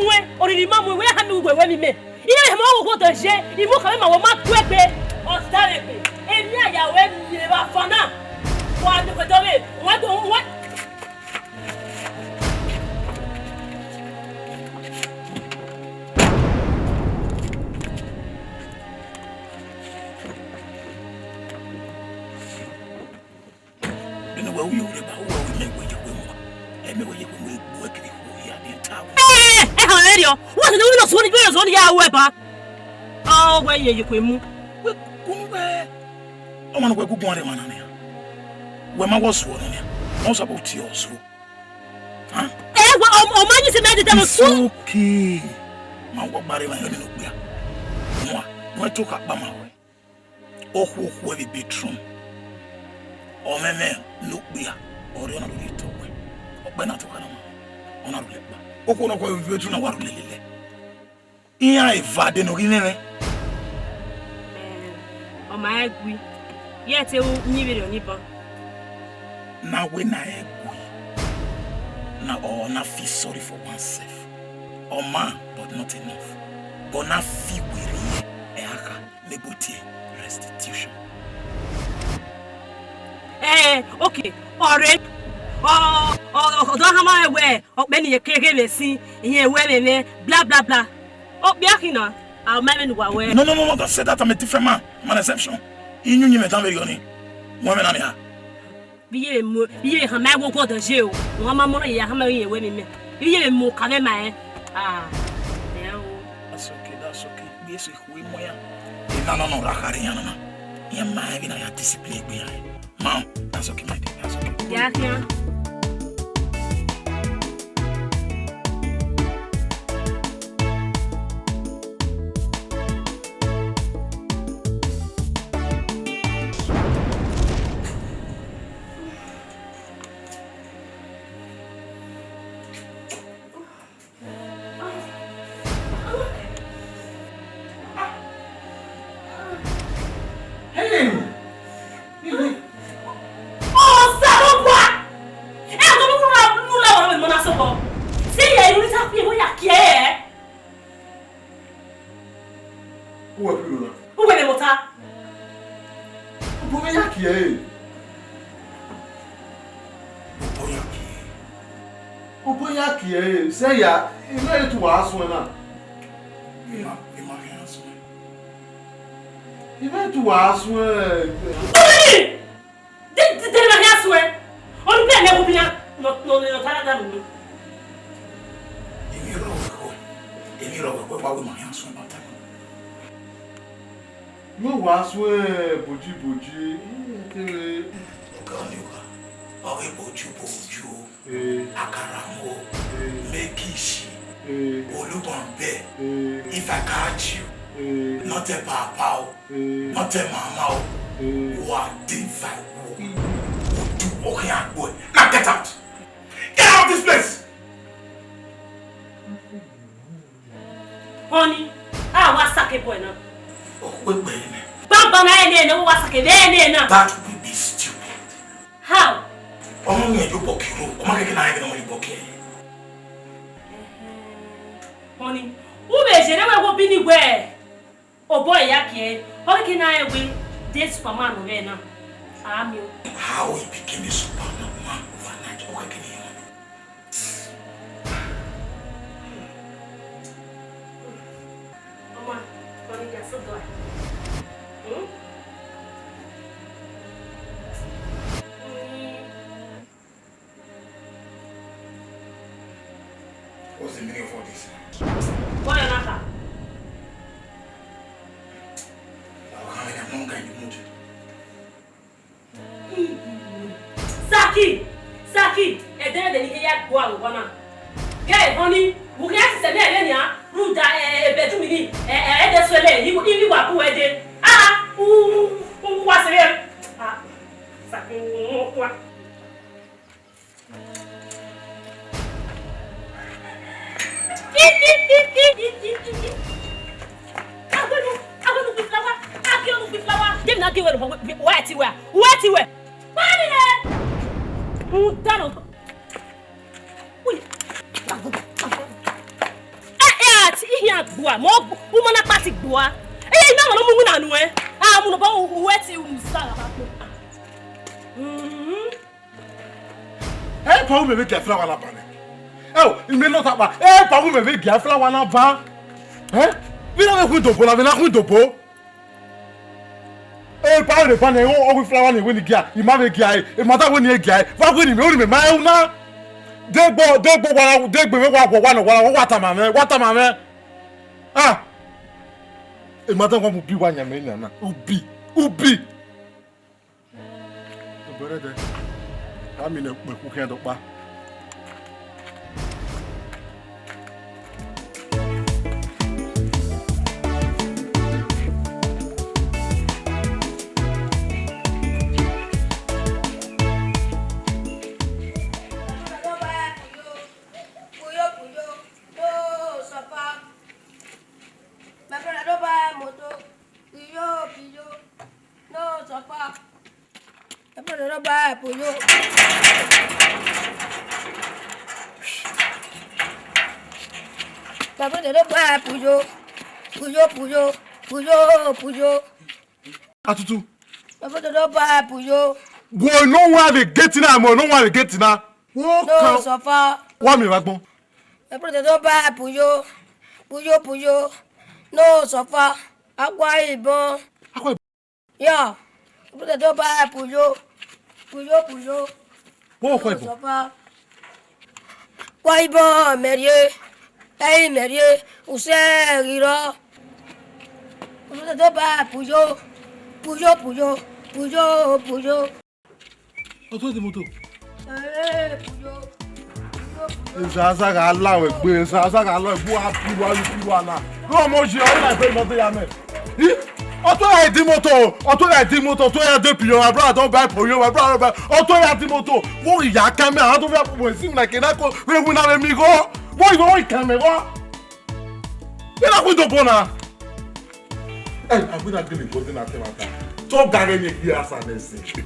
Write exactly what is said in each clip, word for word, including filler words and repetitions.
Muẹn, oriri ma muẹn, wẹ hama uwẹ wẹ miẹn imẹ. Iran hama uwẹ odọ ye, imẹ okha mwẹ ma wẹ ma gu egbe. Ọ danmwẹ egbe, emwi a ya ruẹ miẹn vbe afa na. Wa nọkhọ dọ vbe, wa do, wa. Ene wẹ u ye ure ba, wẹ u ye wẹ ye wẹ mu. Ẹmẹ wẹ ye wẹ mu egbe kiri ikhuo hia ne ta wẹ. Ẹ, ẹ họn ẹriọ. Wẹ ne wẹ nọ suọ ni, wẹ nọ suọ ni ya wẹ ba. Ọ wẹ ye ye kue mu. Wẹ kunu wẹ. Ọmọ ne wẹ gu guan rre emwa na nian. Wẹ ma wọ suọ nọ nian. Ọ sabo tie ọ suọ. Hàn? Ẹ wẹ, ọ, ọ ma yin sẹ mẹ dede no suọ. It's okay. Ma wọ gba rre emwa yọ nene okpia. Nua, wẹ to kha kpa ma wẹ. Okhuo okhuo vbe bedroom. Ọmwẹmwẹ ne okpia, ọ rre ọ na rhie otọ wẹ. Ọkpẹ na tọ kha na ma. Ọ na rhie ẹkpa. Okhuo ne ọ khuo vbe bedroom na wa rhie lele. Iran eva de ne ọ ghi mwẹ mwẹ. Ọ ma rẹn gui. Yẹ te u yin vberriọ ni ban. Na wẹ na rẹn gui. Na ọ na feel sorry for oneself. Ọ ma, but not enough. But na fi werriẹ ẹ a kha. Meboti restitution. Eh, okay. Ọre. Ọ, ọ, ọ, ọ dọ hama wẹ, ọkpẹ ni ye keghe vbe sin, iyẹn wẹ vbe mwẹ, bla, bla, bla. Okpia khin na, a ma vbe ne uwa wẹ. No, no, no, no, don't say that. I'm a different man. I'm an exception. Iyunyimẹ dan vberriọ ni. Wẹ mwẹ na nia. Vbe iye vbe mu, vbe iye vbe hama ẹvbo ọdọ ye o. Wọn ma mọ na ya hama ẹvbo ẹmwẹ mẹ. Vbe iye vbe mu oka vbe ma rẹn. Ah, ẹ o. That's okay, that's okay. Gbe eso ikhuo mu iran. Ena nọ nọ ra khare iran na. Iran ma rẹn vbe na ya discipline egbe iran. Ma, that's okay, my dear. That's okay. Ya khian. Hey! Osanobua! Ẹ, ọmọ mi wúrà lula ọ̀rọ̀ mi mọ́ na sọ̀kọ. Ṣé ìyá irun ní sáfì ìwé yà kí ẹ? Uwẹ kí ló na? Uwẹ lè mọ̀ ta. Obo ya kie ẹre. Obo ya kie ẹre. Obo ya kie ẹre. Sẹ ya, I ma re tu wa suẹn na. I ma, I ma khian suẹn. I ma re tu wa suẹn. Oyi! De, de, de ma khian suẹn. Onu bẹ mẹ wo bia. No, no, no, ta da nu. Emwi rrọọ wẹ, emwi rrọọ wẹ, wa wẹ ma khian suẹn ba ta. Yo wa suẹn boji boji, ẹ te re. Ọga ọnii wa, ọ ghi boju boju o, ee, akaramo o, ee, mekishi, ee, olugbọn bẹ, ee, if I catch you, ee, not a papa o, ee, not a mama o, ee, wa diva wo, odu ọghe agbo. Now get out! Get out of this place! Honey, a wa sake boy na. Okhuegbe nẹ. Baba na ene ene wa sake vbe ene na. That will be stupid. How? Ọmọ mi ẹjọ bọ kiro, ọmọ kẹkẹ na ẹgbẹ ọmọ yìí bọ kẹ. Honey, u vbe jere wẹ wo bi ni wẹ. Obọ ya kie, ọ ke na ẹwe de Superman vbe na. Ami o. How he became a Superman overnight? Ọ kẹkẹ ni. Ọmọ, kọni dia sọdọ a. Hmm? What's the meaning of all this? What an offer? How can I, I'm not in the mood. Saki! Saki! Ẹdẹrẹdẹ ne I ya gua vbe owa na. Gẹ ehọn ni, vbe u khian sisẹ mẹ ẹre nian, rhunmwuda, ẹ, ẹ, bedroom ni, ẹ, ẹ, ẹdẹ suẹlẹ, I, I, I wa bu uwẹ dee. Ah, u, u, u wa sẹ vbe. Ah, Saki, u, u, u wa. Agbenu, agbenu gbe flower, agbenu gbe flower. Dem na give well, where ti where? Where ti where? Where ni? Who done? Ui. Gbua, mọ, u ma na kpa ti gbua. Ẹ, ina ma no mu na nuẹn. A mu no ba u, u ẹ ti u sa ra ba ko. Mhm. Ẹ pa u mẹ vbe gia flower na ba nẹ. Ẹ o, imẹ nọ ta kpa. Ẹ pa u mẹ vbe gia flower na ba. Ẹ? Vbe na vbe khu dobo na, vbe na khu dobo. Ẹ pa re pa nẹ, ọ, ọ ghi flower ni wẹ ni gia, ima vbe gia, e ma ta wẹ ni gia, va wẹ ni mẹ, ọ ni mẹ ma ẹ u na. Degbo, degbo wa, degbe vbe wa, wa, wa, wa, wa, wa tama mwẹ, wa tama mwẹ. Ah! E ma ta wa mu bi wa yan mẹ na na. Ubi, ubi. Obere de. Ami ne kpẹkpu khian dọkpa. Puyo, puyo, no suffer. My brother no buy motor. Puyo, puyo, no suffer. My brother no buy puyo. My brother no buy puyo. Puyo, puyo, puyo, puyo. Atutu. My brother no buy puyo. Wo no wa vbe gate na, mo no wa vbe gate na. Wo no kan suffer. Wa mi vbe agbọn. My brother no buy puyo. Puyo, puyo, no suffer. Akwa Ibom. Akwa Ibom. Yeah. My brother no buy puyo. Puyo, puyo. Wo kọ Ibom. No suffer. Akwa Ibom mẹ rrie, ẹi mẹ rrie, usẹ ghi rrọọ. My brother no buy puyo. Puyo, puyo, puyo, puyo. Ọtọ di moto. Eh, puyo. Puyo, puyo. Esa, esa gha la wẹ gbe, esa, esa gha la wẹ gbe, wa pi wa, yu pi wa na. No mo je, ọ na pe moto ya mẹ. Ih, ọtọ ya di moto, ọtọ ya di moto, ọtọ ya de piyo, my brother don buy puyo, my brother don buy, ọtọ ya di moto. Wo ya kẹ mẹ, a to fi akpọ esi na ke na ko, vbe wina vbe mi gho. Wo, wo kẹ mẹ gho. Vbe na khu dobo na. Ẹ, a gbe na gele gode na te ma ta. Te ọ ga ghe ne gie asa nẹ sẹ.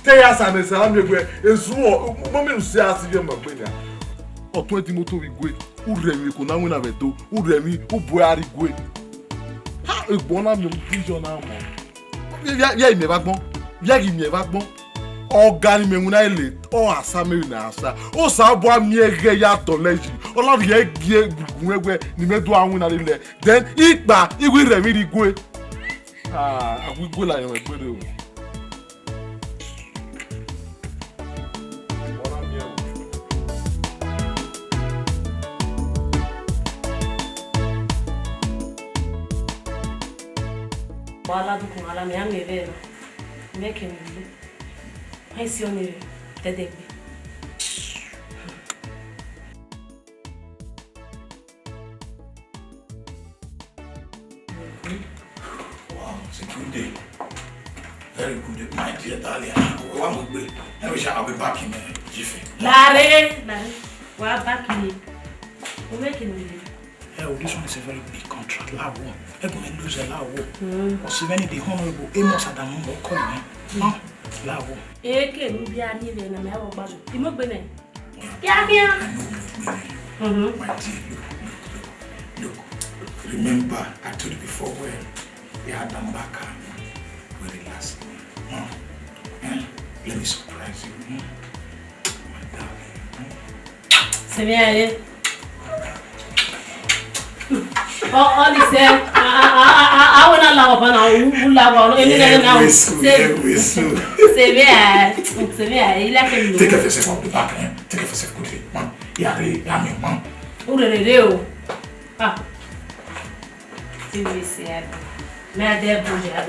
Te ya asa nẹ sẹ, a miẹn wẹ, esu ọ, mo mi ru sẹ a si ye ma gbe nia. Ọtọn di moto vbe igue, u rhie emwi ko na winna vbe do, u rhie emwi, u bu ẹre igue. Ha, egbọn na miẹn vision na mọ. Via, via, via imẹ vbe agbọn, via ghi miẹn vbe agbọn. Ọ ga ni mẹ winna ele, ọ asa mẹ winna asa. Osanobua miẹn ẹghẹ ya dọlọ yi, ọ na rhie gie gun ẹwẹ ne imẹ do a winna lele. Then ikpa, I wi rhie emwi rre igue. Ah, a wi igue la yọnmwẹ egbere o. Wa la dukun, wa la mẹ, a miẹn vbe na. Mẹ ke ni le. Ma si ọni rre, dẹdẹ gbe. Wow, it's a good day. Very good day, my dear darling. Ah, we want to be. Let me say, I'll be back in a jiffy. Larry, Larry, we're back in. We're making it. Oh, this one is a very big contract. Lawo. Everyone knows a Lawo. Mm. Osiveni, the Honorable Amos Adamu, call me. Huh? Lawo. Eke, no be any way, na me have a battle. You must be there. Kíákíá. I know you, Mary. Mm-hmm. My dear, look, look, look, look. Remember, I told you before when we had them back and we relaxed. Hmm? Eh? Let me surprise you. Hmm? My darling. Hmm? Sẹmi a ye. Ọ, ọ ni sẹ, a, a, a, a, a, wẹ na la ọba na, u, u la wa, eni nẹ na, u, sẹ, sẹmi a, sẹmi a, I like him. Take care of yourself, I'll be back, eh? Take care of yourself, good day, man. Yeah, re, yeah, me, man. U rere re o. Ah. Ti mi se a. Me a de bu ya.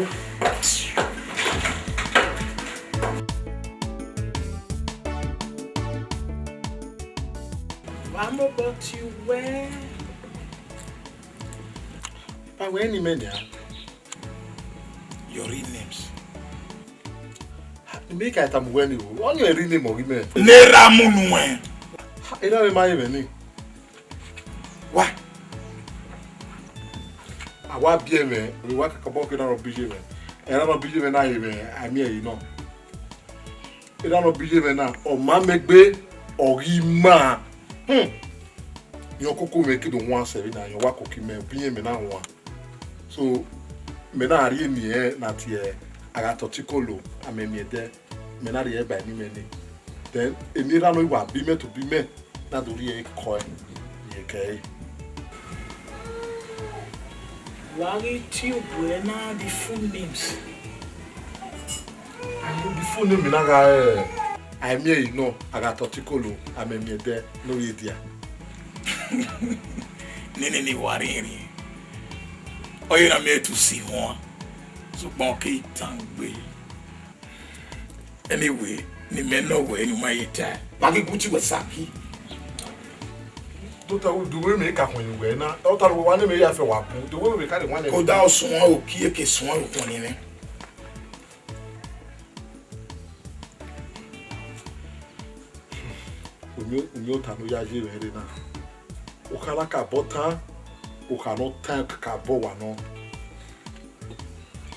Wa mobọ tie uwẹ. Pa wẹ ni mẹ nia. Your real names. Make I tell you when you. Only a real name of women. Ne ra mu nuẹn. Ena vbe ma ye mwẹ ni. Wa. A wa biẹ mwẹ, vbe wa kakabọ ke na rọ biye mwẹ. Ena rọ biye mwẹ na ye mwẹ, a miẹn ẹre nọ. Ena rọ biye mwẹ na, ọ ma mẹ gbe, ọ ghi ma. Hmm. Irẹn koko mwẹ ke do wan sẹ vbe na, irẹn wa koko mẹ, ubi irẹn mẹ na wan. So, mẹ na rhie eni ẹnrẹn na tie, a gha tọ ọtẹn ikolo, a mẹ miẹn ẹdẹ, mẹ na rhie ẹre ba eni mwẹ ni. Then, eni erha nọ wa bi mẹ to bi mẹ, na do rhie ẹre kọ ẹre, rhie kẹ ẹre. Wa ghi tie ubu ẹre na the full names. Ubi full name na gha re, a i miẹn ẹre nọ, a gha tọ ọtẹn ikolo, a mẹ miẹn ẹdẹ, ne ovbi e dia. Nene ni wa rhiẹnrhiẹn. Ọ ye na miẹn etu si huan, sokpan ọ ke tan gbe. Anyway, ne imẹ nọ wẹ ne u ma ye tae, ma ghi gu uti wẹ Saki. Dọkita, do wẹ mẹ ka khuẹn wẹ na, ọ ta wẹ wa ne mẹ ya fẹ wa bun, do wẹ mẹ ka de wan nẹ. Koda ọ suẹn okie ke suẹn okhuẹn ni mwẹ. Unu, unu ota ne u ya ye mwẹ rre na. Okha na ka bọ tan, okha nọ tan ka bọ wa nọ.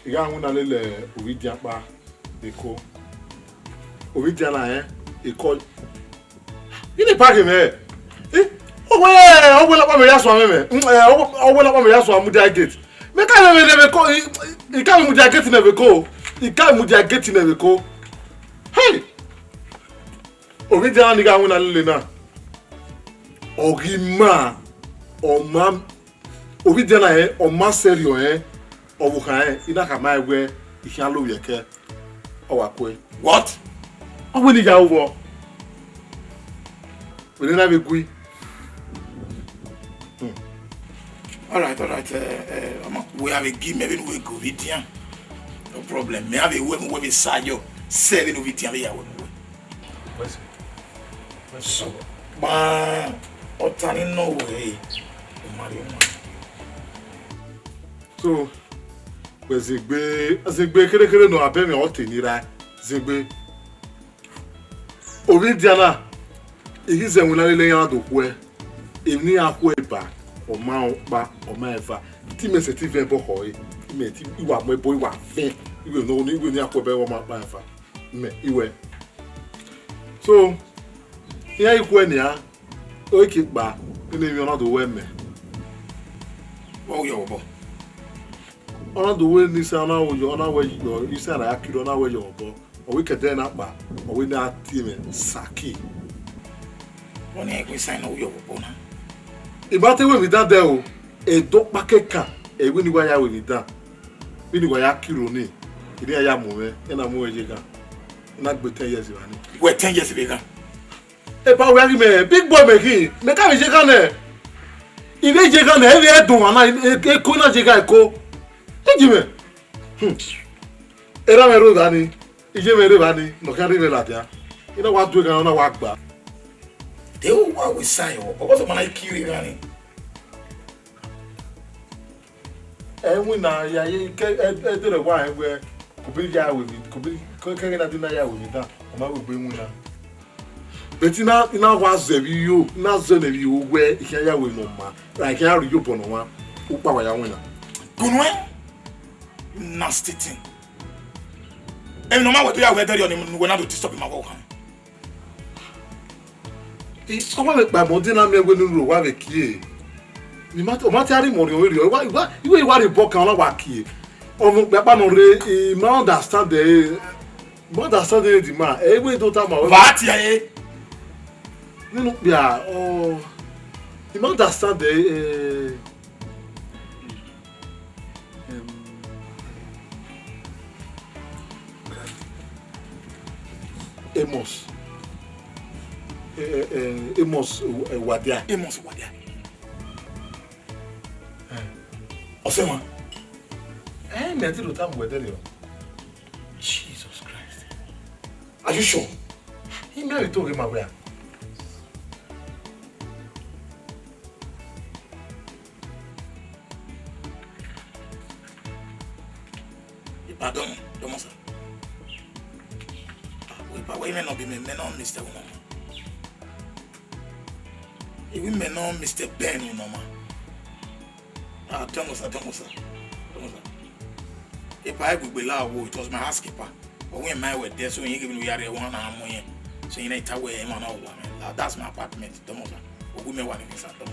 I gha winna lele ovbi dian kpa vbe eko. Ovbi dian na rẹn, eko. Gini pa ghe mwẹ? Eh, ọ wẹ, ọ wẹ lakpa mẹ ya suẹn mwẹ. Mm, eh, ọ wẹ lakpa mẹ ya suẹn mudia gate. Mẹ ka mwẹ mwẹ nẹ vbe eko, I, I ka mwẹ mudia gate nẹ vbe eko. I ka mwẹ mudia gate nẹ vbe eko. Hey! Ovbi dian na ni gha winna lele na. Ọ ghi ma, ọ ma, ovbi dian na rẹn, ọ ma sẹrriọ rẹn, ọ vbe okhan rẹn, I na khama ẹn wẹ I khian lovbiẹ kẹ, ọ wa kue. What? Ọ wẹ ne I ya ru vbọ. Vbene na vbe gui. Hmm. All right, all right, eh, eh, ọma, wẹ a vbe gi mẹ vbene uwẹ gu ovbi dian. No problem. Mẹ a vbe ru ẹmwẹ uwẹ vbe sa yọ, sẹ vbene ovbi dian vbe ya ru ẹmwẹ uwẹ. Wẹ sẹ? Wẹ sẹ? So, kpa ọta ni nọ wẹ, ọ ma rhie ọmwa. So, wẹ zẹgbe, zẹgbe kherhe kherhe nọ, abẹ mwẹ ọ te ni ra zẹgbe. Ovbi dian na, I ghi zẹ winna lele iran do khuẹ, emwi ne iran khuẹ ba, ọ ma rẹn ọkpa, ọ ma rẹn eva. Te imẹ sẹtin vẹ ẹbọ khọe, imẹ te I wa mu ẹbọ, I wa vẹn, I wẹ ne, I wẹ ne iran khuẹ ba, ọ ma rẹn ọkpa, eva. Imẹ, I wẹ. So, iran i khuẹ nian, ọ i ke kpa, ene emwi ọ na do wẹ mẹ. Vbọ u yọ vbọ? Ọ na do wẹ ne isan na ru yọ, ọ na wẹ yọ, isan na ya kiro, ọ na wẹ yọ vbọ. Ọ wẹ kẹdẹ na kpa, ọ wẹ ne a tie mwẹ Saki. Vbọ ne iran i khuẹ isan na ru yọ vbọ na? I ma te wẹ emwi dan dẹ o, ẹdẹ ọkpa kẹkan, ẹ i wẹ ne I wa ya ru emwi dan. Vbene I wa ya kiro ni, I na ya mu mwẹ, ena mu mwẹ ye ghan. I na gbe ten years evba ni. Wẹ ten years vbe ghan? Epa wẹ ghi mẹ, big boy mẹ khin, mẹ ka vbe ye ghan nẹ. I vbe ye ghan nẹ, ẹ vbe ẹdun ọmwa na, e, e, eko na ye ghan eko. I ji mwẹ. Hmm. Erha mwẹ rre evba ni, iye mwẹ rre evba ni, ne ọ khian rre mwẹ ladian. I na wa du eghan, ọ na wa gba. De u wa wẹ isan yọ, ọ bọ sẹ ma na i kiri ghan ni. Ẹ winna ya ye ke ẹ, ẹ dẹrẹ wa rẹn wẹ, Kobiri ya ru emwi, Kobiri ke, ke na di na ya ru emwi dan, ọ ma wegbe winna. But I na, I na wa zẹ vbe iyo, I na zẹ nẹ vbe iyo wẹ I khian ya ru emwi ne ọ ma, ra I khian ru iyobọ ne ọ ma, ukpa wa ya winna. Gunuẹn, nasty thing. Emwi ne ọ ma wẹ do ya wẹ dẹrriọ ni, wẹ na do disturb ma wẹ okhan. I, ọ wa vbe kpa ẹmwẹ ọdẹ na miẹn wẹ ne unu ro wa vbe kie. I ma, ọ ma te a rhie imẹ orhiọn vberriọ, I wa, I wa, I wa rhie obọ kan, ọ na wa kie. Ọmwa okpia kpa nọ rre, I ma understand ẹre. I ma understand ẹre the man. Ẹ i wẹ do tama wẹ. Va tie ẹre. Nene okpia, ọ, I ma understand ẹre, eh, Em, Amos. Eh, eh, eh, Amos, eh, Wadia. Amos Wadia. Eh. Ọsẹ wan. Eh, mẹ ti ro ta mu ẹdẹ rẹ o. Jesus Christ. Are you sure? I mẹ vbe to ghe ma wẹ a. Pardon, dọmọ sa. Ah, epa, wẹ imẹ nọ be mẹ, mẹ nọ Mister Unoma. Iwẹ imẹ nọ Mister Ben Unoma. Ah, dọmọ sa, dọmọ sa, dọmọ sa. Epa, egbegbe la wo, it was my housekeeper. Ọ wẹ ma wẹ dẹ, so irẹn ghi vbe ne u ya rrie one na mu irẹn. So irẹn ta wẹ emwa na wa mẹ. That's my apartment, dọmọ sa. Ogu mẹ wa ni sa, dọmọ.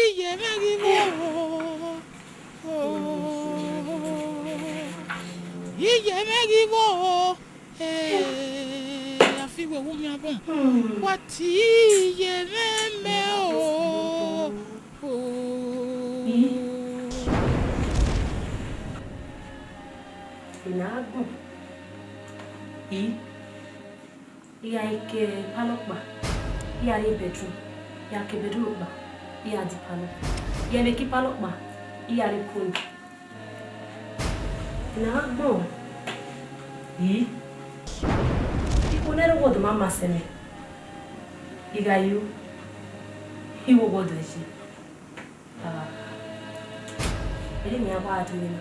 Iye mwẹ ghi vbo, iye mwẹ ghi vbo, eh, a fi wẹ wu miẹn agbọn. Wa tie iye mwẹ mẹ o. Ena agbọn. I. I gha ke parlour kpa, I gha rrie bedroom, I gha ke bedroom kpa, I gha die parlour, I gha vbe ke parlour kpa, I gha rrie corner. Ne a gbọn yi, ikun ne ẹre word ma ma sẹ mẹ, I gha yo, I wo word ẹse. Ah, erha ne iran wa dee na,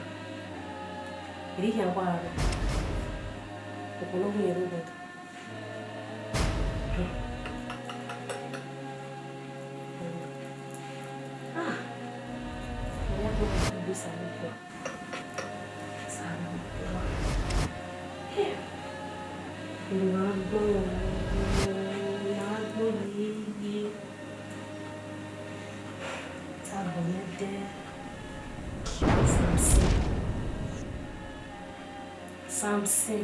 erha iran wa rrọọ, okhuo ne ọ hu yẹn rre obọ. Ah, iran gbe Osanobua, Osanobua. Hey. Ma gbọ, ma gbọ yeye. Tabo nẹdẹ. Samson. Samson.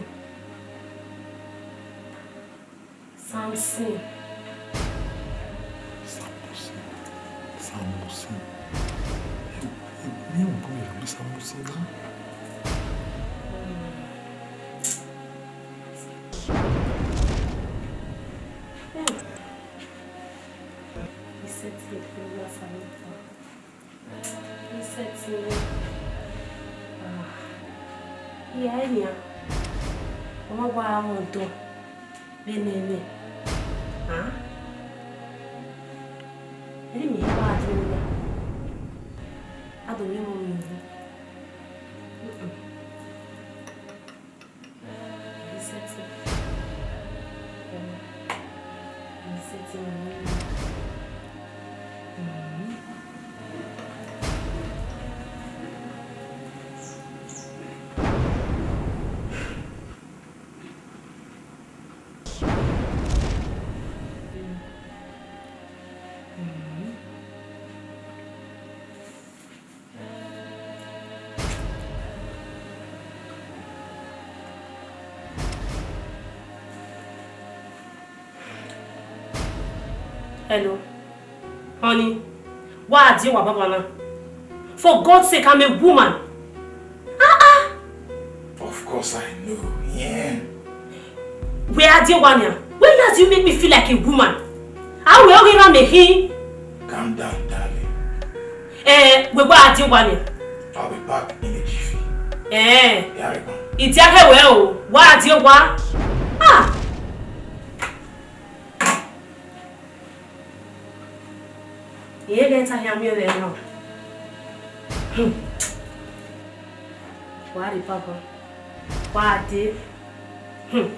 Samson. Samson. Samson. Ẹ, ẹ, mi ò bọ ìyá mi Samson náà. Iṣẹ́ tí ẹ fi wá Samantha. Iṣẹ́ tí ẹ, ah, ìyá ẹ̀ nìyà. Ọmọ wa mọ̀ dùn. Vbene ẹmwẹ, ah, eni mi wa dee ya, a do vbe mu mwẹ ru. Mm-mm. Resetting. Resetting. Mm-hmm. Hello. Honey, wa die owa banbanna. For God's sake, I'm a woman. Ah, ah. Of course I know. Yeah. Wẹ a die owa nia. Why does you make me feel like a woman? A wẹ ọghe iran mẹ khin. Calm down, darling. Eh, wẹ wa a die owa nia. I'll be back in a jiffy. Eh. Yeah, I. Idia khẹ wẹ o, wa a die owa. Ah. Iye ghẹ ta hia miẹn mwẹ nọ. Hmm. Wa rhie baba. Wa dee. Hmm.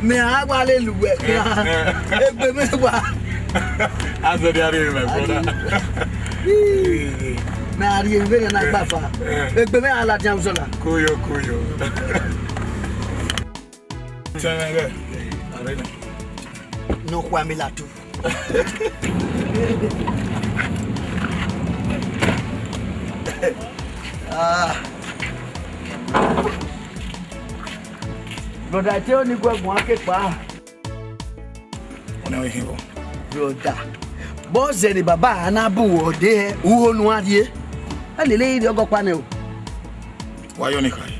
Mẹ a wa lele uwẹ khian. Egbe mwẹ wa. Azẹdẹ a rhie, my brother. Mẹ a rhie vbene na gba fa. Egbe mwẹ a ladian uzọla. Koyo, koyo. Tẹmwẹ ghẹ. Nọkhua mi latu. Ah. Brother, I tell you, guan ke kpa. Ọna ọre khin vbọ? Brother, bọzẹ ne baba a na bu wẹ ọdẹ, uho ne uan rhie. A lele rhie ọgọ ọkpa nẹ o. Wa yọ ne khae.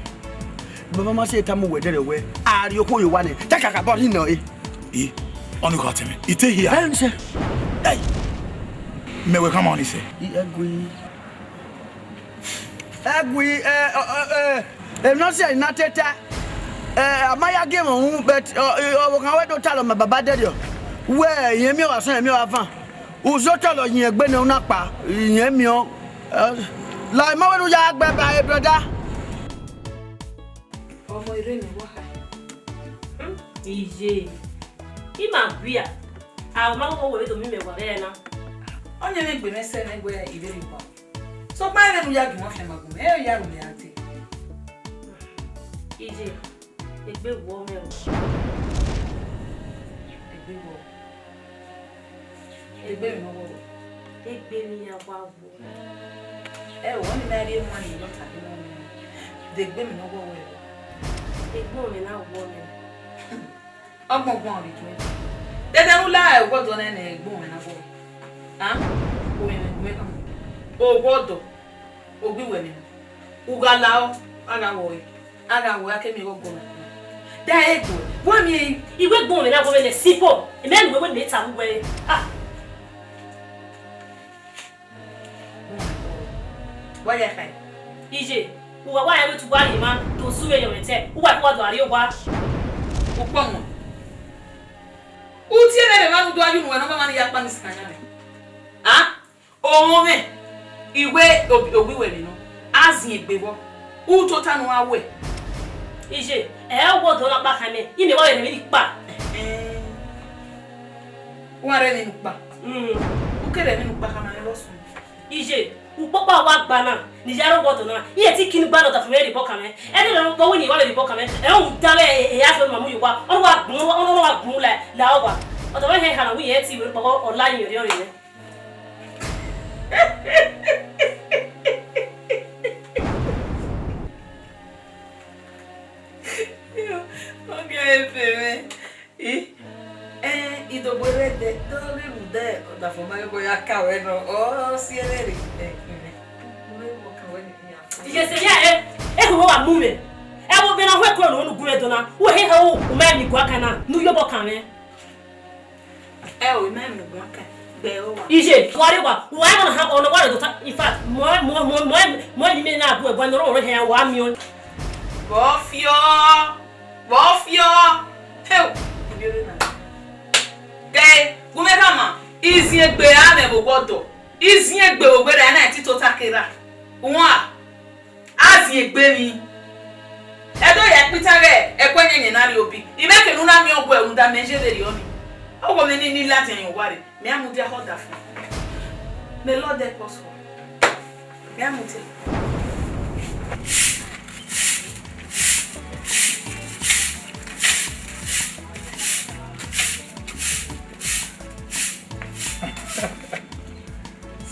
Baba ma sẹ tama uwẹ dẹrẹ wẹ, a rhie okhuo ye owa nẹ, ta kakabọ rhie nẹ ọre. I, ọnii kha tẹmwẹ, I te hia. Ẹ, ọnii sẹ. Ẹ, mẹ wẹ khama ọnii sẹ. I, ẹgui. Ẹgui, ẹ, ẹ, ẹ, ẹ, emwi ne ọ sẹ na te ta. Ẹ, a ma ya gie mwẹ uhunmwu, but, ọ, ẹ, ọvbokhan wẹ do talọ ma baba dẹrriọ. Wẹ, irẹn miẹn ọghe asọn, irẹn miẹn ọghe avan. Uzo tọlọ yin egbe ne u na kpa, irẹn miẹn ọ. Ẹ, la ima wẹ ne u ya gbe ba e brother. Ọmọ ire ne wa kha. Hmm, iye. I ma gui a. A ma wo wo we do mi mẹ wa vbe na. Ọni vbe gbe mwẹ sẹ nẹ wẹ I vbe rhie owa. Sokpan ẹmwẹ ne u ya gie ọmwa fian ma gun mwẹ, ẹ ya ru mwẹ a te. Iye, egbe wọ mwẹ o. Egbe wọ. Egbe mwẹ ne ọ wọ wẹ. Egbe mwẹ ya wa wọ. Ẹ o, ọni na rhie emwa ni nọ ta kẹ nọ mwẹ. De egbe mwẹ ne ọ wọ wẹ. Egbe mwẹ na wọ mwẹ. Ọgbọngbọn rre ijuẹ. Dẹdẹ ne u la ẹghẹ ọdọ nẹ ne egbe mwẹ na wọ wẹ. A? Owiẹ mwẹ, owiẹ mwẹ. Oghẹ ọdọ. Ogbe uwẹ nẹ. U gha la ọ, a gha wọ ọre. A gha wọ ọre, a ke miẹn igho gọmọ. Da egbe uwẹ. Wa miẹn i wẹ egbe mwẹ na wọ mwẹ nẹ, sipo. Imẹ nu wẹ wẹ mẹ ta vbe uwẹ. Ah. Wa ya kha. Iye, uwa wa ya wẹ te uwa rhie emwa, do su vbe yọnrẹn te, uwa ke wa do a rrie owa. Ukpọnmwa. U tie mwẹ vbe emwa ne u do a ye unu wẹ ne ọ ma ma ne I ya kpa ne isan yan mwẹ. A? Orọnmwẹ, I wẹ obi, owiẹ uwẹ vbe nọ, a ziẹn egbe vbọ. U tota ne u gha wẹ. Iye, ẹ i wẹ ọdọ na kpa khan mẹ, imẹ wa rẹn emwi ni kpa. Ẹhẹn. Wa rẹn emwi ni kpa. Mm. U ke rẹn emwi ni kpa khan ma rẹn vbe ọsẹ. Iye, ukpọkpa wa gba na, ne I ya rre ọdọ na, I i ti kinu gba ne ọdafẹn mwẹ rhie obọ kan mwẹ. Ẹdẹ ne ọ wẹ ne I wa vbe rhie obọ kan mwẹ, ẹ i rhunmwuda vbe e, e, a sẹ ma mu ye owa, ọ wa gbun, ọ wa gbun la, la owa. Ọdafẹn hẹ hana, wẹ irẹn ti wẹ kpọghọ, ọ la yin ọriọri mwẹ. Ọ ghi ẹ fe mwẹ. I, ẹ, I do gbe rre ẹdẹ, do ghi rhunmwuda ọdafẹn ma yobọ ya ka ruẹ nọ, ọ si ẹre rre. Ẹ, ẹ, ẹ, ẹ, ẹ, iyese ya ẹ, ẹ hu wa mu mwẹ. Ẹ wo vbe na hu ẹko ne unu gu mwẹ do na, wẹ he ha u ma mi gua kan na, ne u yobọ kan mwẹ. Ẹ o, I ma mu gua kan, gbe ẹ wa. Iye, wa rre wa, wa ẹ na ha, ọ na wa rre do ta, in fact, mo, mo, mo, mo, mo, ni me na bu ẹguẹ ne ọ rre hẹ wa miẹn. Vbọ fiọ, vbọ fiọ. Heo, ibi ore na. Gẹ, gu mwẹ khama, iziẹn egbe a mwẹ vbe owa ọdọ, iziẹn egbe vbe owa erha na, ẹ i tota ke rra. Uan, a ziẹn egbe emwi. Ẹ do ya ikpita ghẹ ẹkue yẹnyẹn na rrie obi. I mwẹ ke ne u na miẹn ọguẹ rhunmwuda mẹ ye vberriọ nii. Ọghe mwẹ nii, ne I ladian yan owa rre. Mẹ a mudia hẹ ọdafẹn. Mẹ lọdẹ kpọsua. Mẹ a mudia.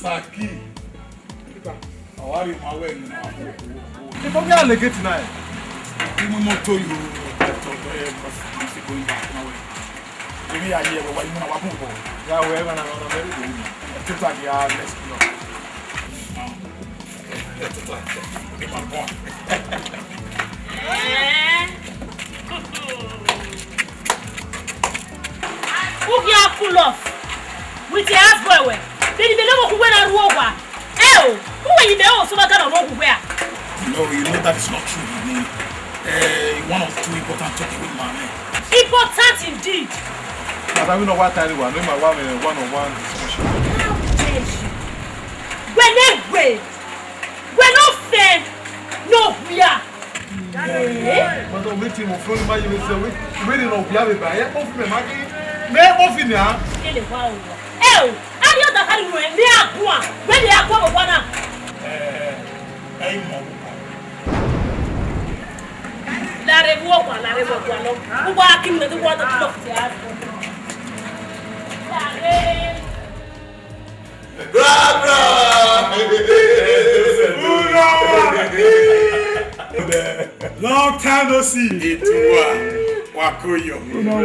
Saki. Ọ wa rhie ma wẹ ne a koko. Before we allegate now. Imọ imoto yo, but, uh, eh, must, must go back now. Èmi yà yẹ wá, imọ na wá bùn bọ. Ya wẹ, ẹ na, na very good. Ẹ tó tàbí a next block. Ẹ tó tàbí. Ẹ máa bọ̀. Who here cool off with your house boy? Well, then you may not go where I walk. Eh, oh, who are you? Oh, so I can't walk where? No, you know that is not true. You mean, eh, one of two important talking with my man. Important indeed. But I don't know what I do. I know my one, eh, one-on-one discussion. How dare you? When they wait, when no fair, no fear. But wetin mo fún ma yẹ sẹ, wẹ ni no fear be ba. Ye ko fún mi ma ki. Me ko fún mi a. Kele wa o. Eh, o. Ari o da kari nu e, mi a gua. Wẹ ni a gua mo gua na. Eh, eh, mo. Lare vbe uwa, lare vbe uwa nọ. Uwa ki mu ne uwa do kilo fiti a. Lare. Bra, bra. Long time no see. Ituwa. Wa koyo.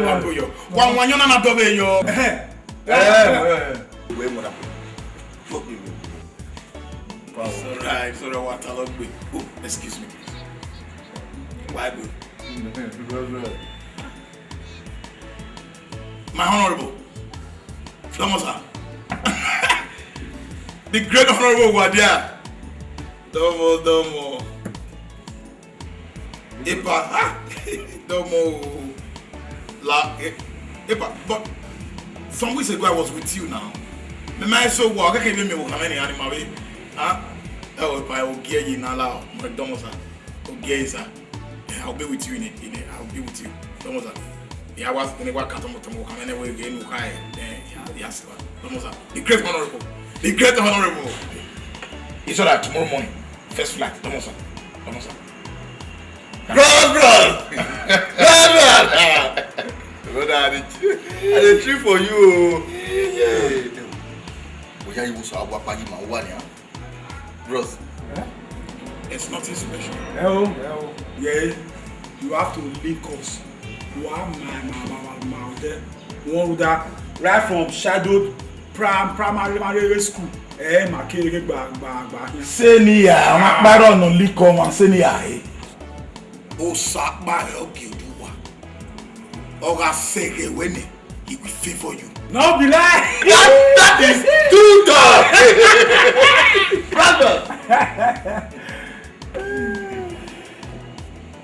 Wa koyo. Wa wa yona na dobe yo. Eh, eh. Uwẹ mọ na. It's alright, it's alright, wa ta lọ gbe. Oh, excuse me, please. Why go? My honorable, Domo sir. The great honorable Wadia. Domo, Domo. Epa, ah, Domo. La, eh, Epa, but some weeks ago I was with you now. Me, my so wa, keke be me wo kameni animal we. Ah, oh, Epa, Ogie yi na la, my Domo sir. Ogie sir. Eh, I'll be with you in a, in a, I'll be with you. Domo sir. Yeah, I was in a work at Tomo Tomo, kameni we ge nu kai. Eh, yeah, yes, sir. Domo sir. The great honorable. The great honorable. It's all right, tomorrow morning. First flight, Domo sir. Domo sir. Bros, bros! Bros, bros! Brother, I dey, I dey cheer for you o. Yeah. Oya, you so agua pa yi ma wa ni a. Bros. Eh? It's nothing special. Ẹ o. Ẹ o. Yeah, you have to link us. Wa ma, ma, ma, ma, ma, there. One that right from childhood, prim-, primary, primary school. Eh, ma kere gba, gba, gba. Senior, ọmọ akpara ọnọ likọ ọmọ senior, eh. Osakpa ẹ ọgẹ oduwa. Ọ gha sẹghẹ wẹ nẹ, he will favor you. No be lie. That, that is too tough. Brother.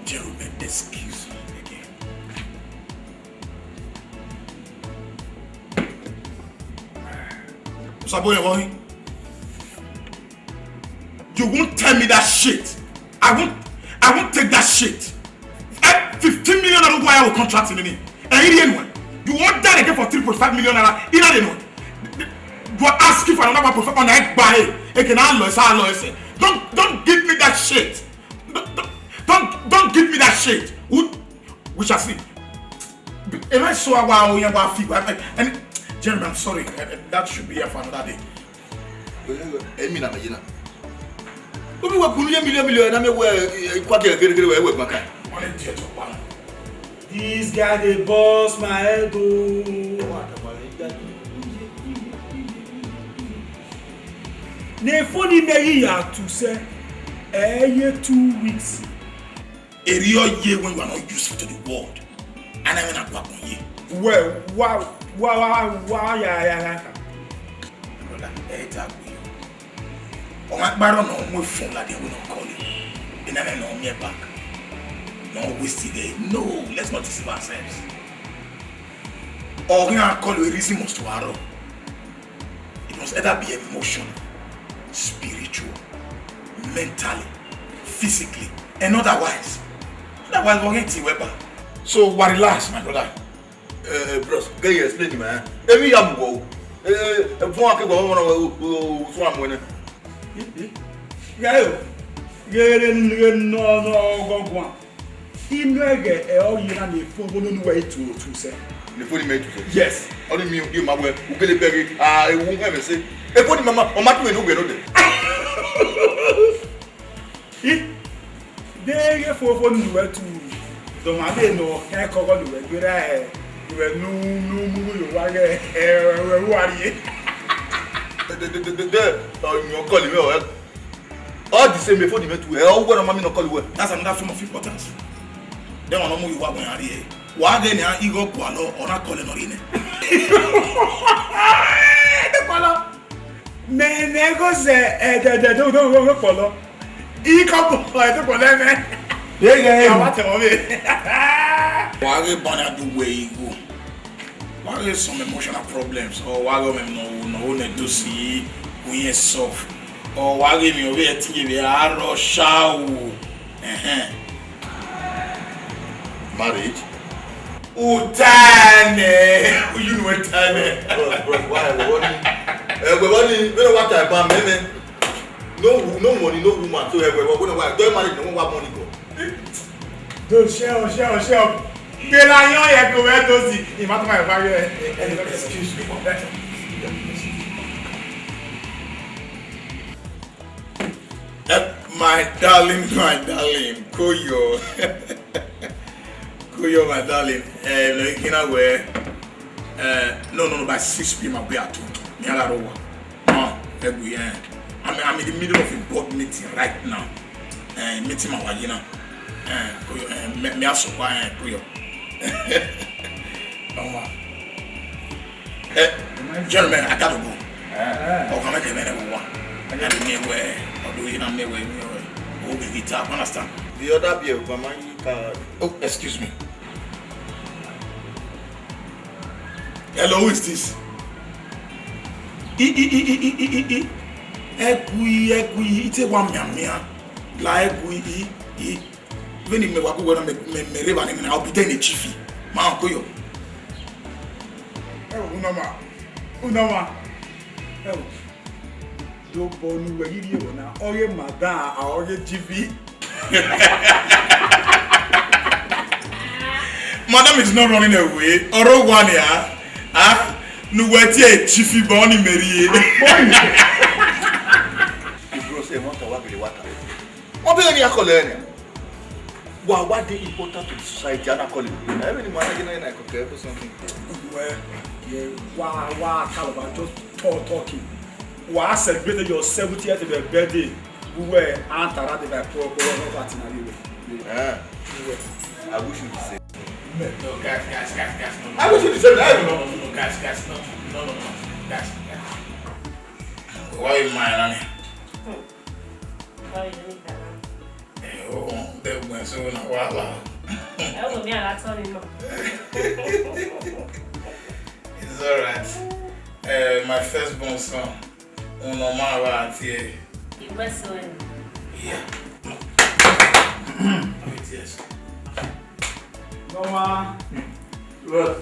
Jerome, excuse me again. Osabo, you won't tell me that shit. I won't. I won't take that shit. Eh, fifteen million naira why I will contract in any. Eh, idiot one. You want that again for three point five million naira? Idiot one. You are asking for another one point five on that buy. It can all loss, all loss. Don't, don't give me that shit. Don't, don't, don't, don't give me that shit. We, we shall see. Am I so, I wa, oh, yeah, wa, fi, wa, and, Jeremy, I'm sorry. Eh, eh, that should be here for another day. Emi na me ye na. Obi wa kunu ye million million na me we, eh, kwa gere gere gere we we gba kai. Wọ́n lè di ẹ̀tọ́ pa. This guy dey burst my head o. Ne phone me yi ya tu sẹ, ẹ ye two weeks. Eri ọ ye when you are not useful to the world. Ana me na kwa kun ye. Well, wa, wa, wa, wa, ya, ya, ya. Brother, ẹ ta gbe. Ọ ma kparọ nọ mu phone ladian wẹ ne ọ call you. Ena mwẹ ne ọ miẹn back. No waste it there. No, let's not deceive ourselves. Ọ ghi na call you, a reason must to arọ. It must either be emotional, spiritual, mentally, physically, and otherwise. Otherwise, we're going to weapon. So, wa relax, my brother. Eh, eh, bros, can you explain, man? Emi ya mu wo. Eh, eh, fun ake gbo mo na wo, wo, wo, fun amu ne. Ghe yo, ghe re ni ghe no, no, go, go on. Inu ẹghẹ ẹ ọ ye na ne phone vbe nunu wẹ i tu otu sẹ. Ne phone mẹ tu sẹ? Yes. Ọ ni mi, u ma wẹ, u kele bẹghe, ah, ewu hẹ mẹ sẹ. E phone mama, ọ ma tu ẹre ne u wẹ nọ dẹ. I, de ghe phone, phone nunu wẹ tu, dọmwa vbe nọ, ẹ kọghọ ne uwẹ gbe ra, ẹ, uwẹ nu, nu, mu, mu, yo, wa ghẹ, ẹ, ẹ, ẹ, wa rrie. De, de, de, de, de, ọ, yọ call mẹ, ọ, ẹ, All the same, before the metal, eh, oh, when mommy no call you well. That's another form of importance. Then one more you walk when I hear. Wa ghe ne a igho kualo, ọ na call no rine. Te kualo. Me, me go say, eh, de, de, do, do, do, do, kualo. I ko bo, eh, te kualo me. Yeah, yeah, yeah. Awa te mo me. Wa ghe bana du we igho. Wa ghe some emotional problems, or wa ghe ọmọ ne ọ, ne ọ ne do si, we ain't soft. Or wa ghe mi ovbi ẹtin ye vbe a rọ sha o. Ẹhẹn. Marriage? Utane, you know utane. Bros, bros, why? Ẹwẹ wọ ni, ẹwẹ wọ ni, vbene wa ta ẹban mẹ mẹ. No wo-, no money, no woman. So ẹwẹ wọ, wọ na wa, do marriage, no wa money go. Do share, share, share. Bela yan ye ko we do si. Ima to ma va ye. Excuse me. Eh, my darling, my darling, Koyo. Koyo, my darling. Eh, no, you know where. Eh, no, no, no, by six p m I'll be at home. Me, I don't know. Ah, ẹgui, eh. I'm, I'm in the middle of a board meeting right now. Eh, meeting my wife, you know. Eh, Koyo, eh, me, me also, eh, Koyo. Ọmọ. Eh, gentlemen, I gotta go. Eh. Ọkàn mẹ kẹ mẹ rẹ wá. Ẹ ní mi wẹ, ọdún yìí náà mi wẹ, mi wẹ. O bẹ guitar, understand? The other beer, Obama, you can. Oh, excuse me. Hello, who is this? I, I, I, I, I, I, I, I. Ẹgui, ẹgui, ite wa miamia. La ẹgui, I, I. Vbene mẹ wa gu wẹ na mẹ, mẹ, mẹ rre evba ne, I'll be there in a jiffy. Ma ko yo. Ẹ wo, Unoma. Unoma. Ẹ wo. Do bọ ne uwẹ ghi rhie vbọ na. Ọ ghe madam, a ọ ghe jiffy. Madam is not running away. Ọrọ wa ni a. Ah, ne uwẹ tie jiffy bọ ni mẹ rhie. Bro, say, want to work with the water. Ọ bẹghe ne I ya call ẹre nẹ. Wa, wa dey important to the society, a na call him. Ẹ vbe ne ima na ye na, ye na call or something. Well, yeah, wa, wa, Calabar, just talk, talking. Wa celebrate your seventieth birthday. We were Antara de by Pro, Pro, no, that's in a way. Eh. I wish you the same. No, guys, guys, guys, guys, no, no. I wish you the same. No, no, no, no, guys, guys, no, no, no, no, guys, guys. Why you mind, honey? Hmm. Sorry, let me calm down. Eh, oh, oh, that went so in a while. Ẹ wò mí, ara tán mi mọ̀. It's all right. Eh, my firstborn son, Unoma wa àti ẹ. Ìwé sọ ẹ̀. Yeah. Yes. Normal. Well,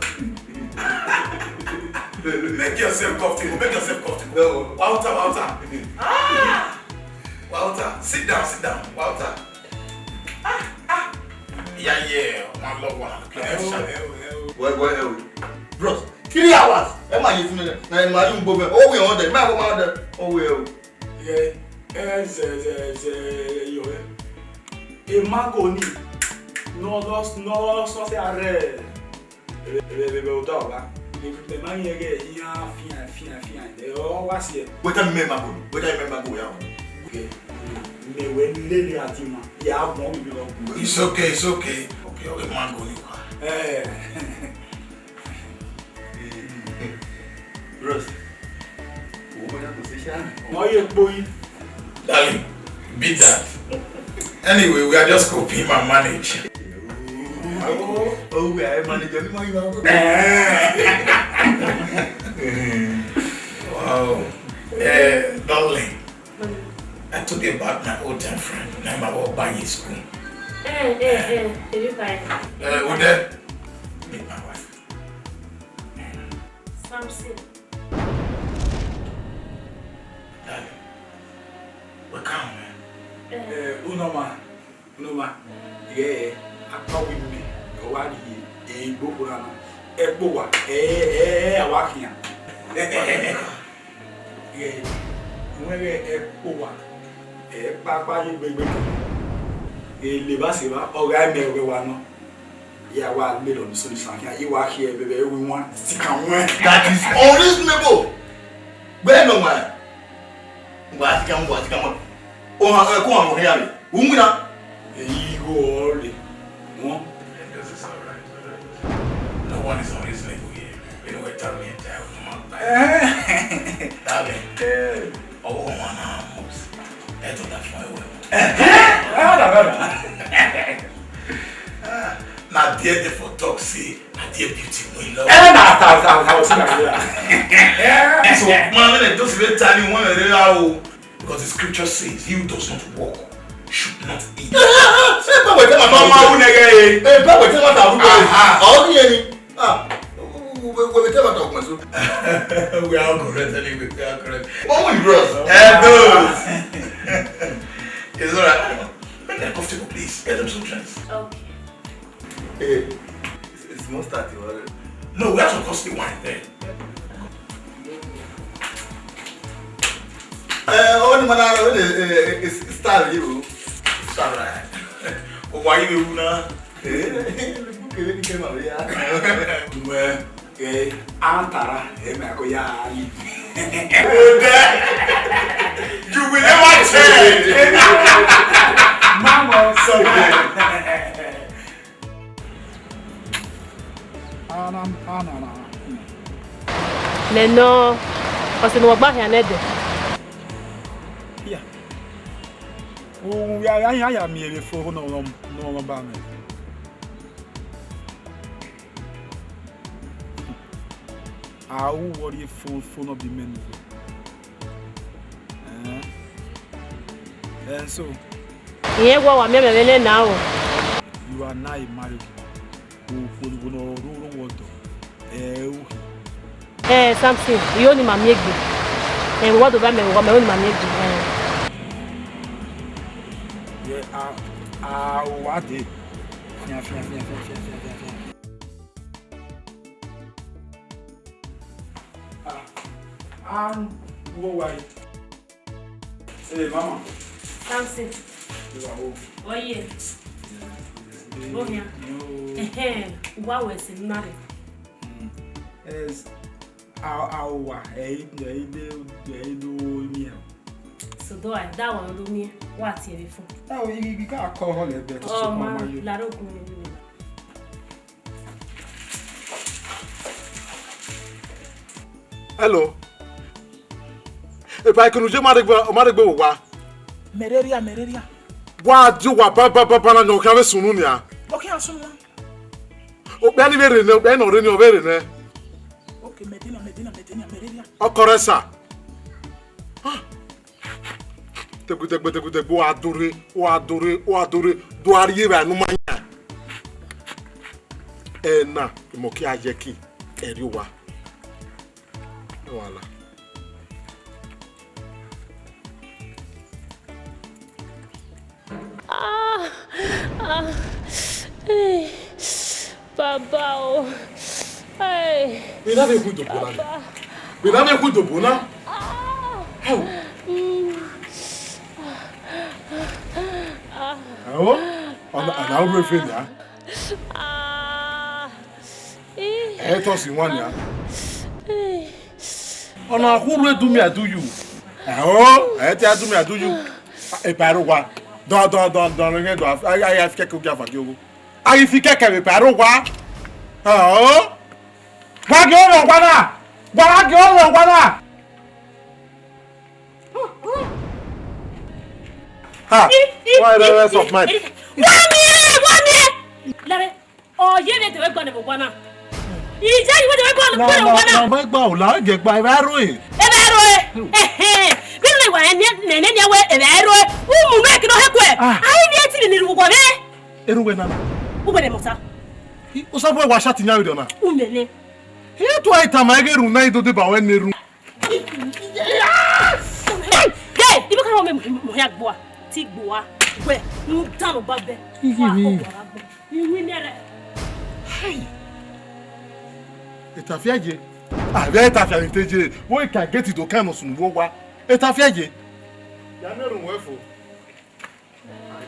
make yourself comfortable. Make yourself comfortable. No. Walter, Walter. Ah! Walter, sit down, sit down. Walter. Ah, ah. Yeah, yeah. One love, one. Well, well, well. Bros, three hours. Ẹ ma ye fun nẹ. Na ẹ ma ye ugbo mẹ. O we on there. Ma go ma there. O we o. Yeah. Ẹ zẹ zẹ zẹ yo. Emago ni, ne ọ lọ, ne ọ lọ sọse arre. Vbe, vbe, vbe, vbe odẹ ọgha. Ema yẹn ghẹ iran fian, fian, fian. Ẹ, ọ wa si ẹ. Weta mẹ emago ni. Weta mẹ emago ya. Okay. Mẹ wẹ lele a di ma. Ya gbọn mi bi lọ. It's okay, it's okay. Okay, okay, emago ni wa. Eh. Bros, wo mo na position. Wọ́n yẹ kpoyi. Darling, beat that. Anyway, we are just coping and manage. Oh, we are managing. We might even. Wow. Eh, darling, I told you about my old time friend. Now my work by his school. Eh, eh, eh, did you find? Eh, Ude, meet my wife. Samson. Darling, welcome, man. Eh, Unoma, Unoma, yeah, I thought we me, you are the, eh, Igbo Kurana, eh, Bowa, eh, eh, eh, Awakian. Yeah, when eh, eh, Bowa, eh, Papa, you big, big, eh, Leba, Seba, oh, guy, me, we wa no. Ya wa lele ọni sunu isan khian, I wa khiẹ vbe vbe ẹvbo iwan, sikan wẹn. That is unreasonable. Gbe nọ wan. Wa sikan, wa sikan wẹn. O ha, ẹ, ko ha mo khian re. U winna. Eyi igho ọre. Won. This is all right, all right. No one is unreasonable here. We know we're telling you that. Eh. Darling. Eh. Ọwọ wan na must. Ẹ to da fun ẹwẹ. Eh, eh, eh, eh, eh. Na there dey for talk say na there beauty win love. Eh, na ta ta ta o si na ya. So, man, let those very tiny one dey out. Because the scripture says, "He who does not work should not eat." Ṣé báwo ẹ tẹ́ ma ta? Mama, who nigga, eh? Ẹ báwo ẹ tẹ́ ma ta? Aha. Ọ̀rọ̀ yẹn ni. Ah, we, we, we tell about my soul. We are all correct anyway. We are correct. Oh, we bros. Eh, bros. It's all right. Make them comfortable, please. Get them some drinks. Okay. Hey, it's, it's mustard, you know. No, we have some costly wine there. Eh, oh, the man, oh, the, eh, eh, it's, it's star, you. It's all right. Oh, why you now? Well, eh, antara, eh, me ko ya yi. You will never change. Mama, so Nene, ọsẹ ne uwa gba khian nẹdẹ. Ya. U ya, ya, ya, ya miẹn vbe fo ne ọ, ne ọ ba mwẹ. A ru wọ rhie fo, fo ne ọ bi mẹ ne uwẹ. Ẹn. Ẹn, so. Irẹn wẹ wa miẹn mwẹ vbe nẹ na o. You are now a married woman. Okhuo ne ọ roro wẹ ọdọ, ẹ i ru khin. Eh, Samson, I ho ne ima miẹn egbe. Eh, vbe uwa do vba mẹ, vbe uwa mẹ, I ho ne ima miẹn egbe. Eh. Yeah, a, a, uwa dee. Fian, fian, fian. Ah, a ru uwa yi. Hey, mama. Samson. Hey, babo. Oye. Hey, oya. Yo. Ehe, uwa wẹ ẹse ne u na rre. Hmm. Yes. A, a, uwa, ẹ i, ẹ i de, ẹ i do miẹn. So do I, da wa do miẹn, wa tie vbe fo. Ẹ o, I, I ka kọ họ lẹ bẹ. Oh, ma, ma yo. La ro kun ni. Hello. Epa, ekene u ye ma rre egbe, ọ ma rre egbe vbe owa. Malaria, malaria. Wa di owa ba, ba, ba, ba na yọn, ọ khian vbe sunu nia. Ọ khian sunu na. Okpia ni vbe rre nẹ, okpia ni ọ rre ni, ọ vbe rre nẹ. Okay, Medina, Medina, Medina, malaria. Ọkọ rẹ sa. Ah. Tegbe, tegbe, tegbe, tegbe, u gha do rre, u gha do rre, u gha do rre, do a rrie evbare ne u ma yan. Ẹna, imọki a ye ẹki, ẹrri owa. Wala. Ah, ah, eh, baba o. Hey. Vbe na vbe khu dobo na? Baba. Vbe na vbe khu dobo na? Ah. How? Mm. Ah. Awo? Ọna, ọna ru efe nia? Ah. Eh. Ẹ tọ si wan nia? Eh. Ọna khu ru edu mi adu yu. Awo, ẹ te adu mi adu yu. Epa ẹre owa. Dọn, dọn, dọn, dọn, rẹn dọn. Ai, ai, ai, fi kẹkẹ ogia fa gi ogho. A ghi fi kẹkẹ vbe epa ẹre owa. Awo. Wa gie ọmwa ọgua na. Wa, wa gie ọmwa ọgua na. Ha. Why the rest of mine? Wa miẹn, wa miẹn. Lare, ọ ye vbe dẹwẹ gbanẹ vbe owa na. Ija yi vbe dẹwẹ gbanẹ vbe owa na. Na, ma gba o, la gẹ gba, ẹ vbe ro e. Ẹ vbe ro e. Ẹhẹn. Bi ne wa ẹni nene ni wẹ ẹ vbe ro e. U mu nẹ kino he kuẹ. Ah. Ai ni eti ni ru wọ vbe. Eru wẹ na. U wẹ ne mọta. U sa bu wa shati nya vbe dọ na. U nene. He tu ai tama ẹghe erhunmwu na i do deba wẹ ne erhunmwu. Hey, ibe ka ho me mo ya gbua, ti gbua, wẹ, nu dan ba bẹ. Iye mi. Iwi mi rẹ. Hey. Etafia ye. A vẹ etafia ni te ye. Wo ka gate do kan no sunu wo wa. Etafia ye. Ya ne ru wẹ fo.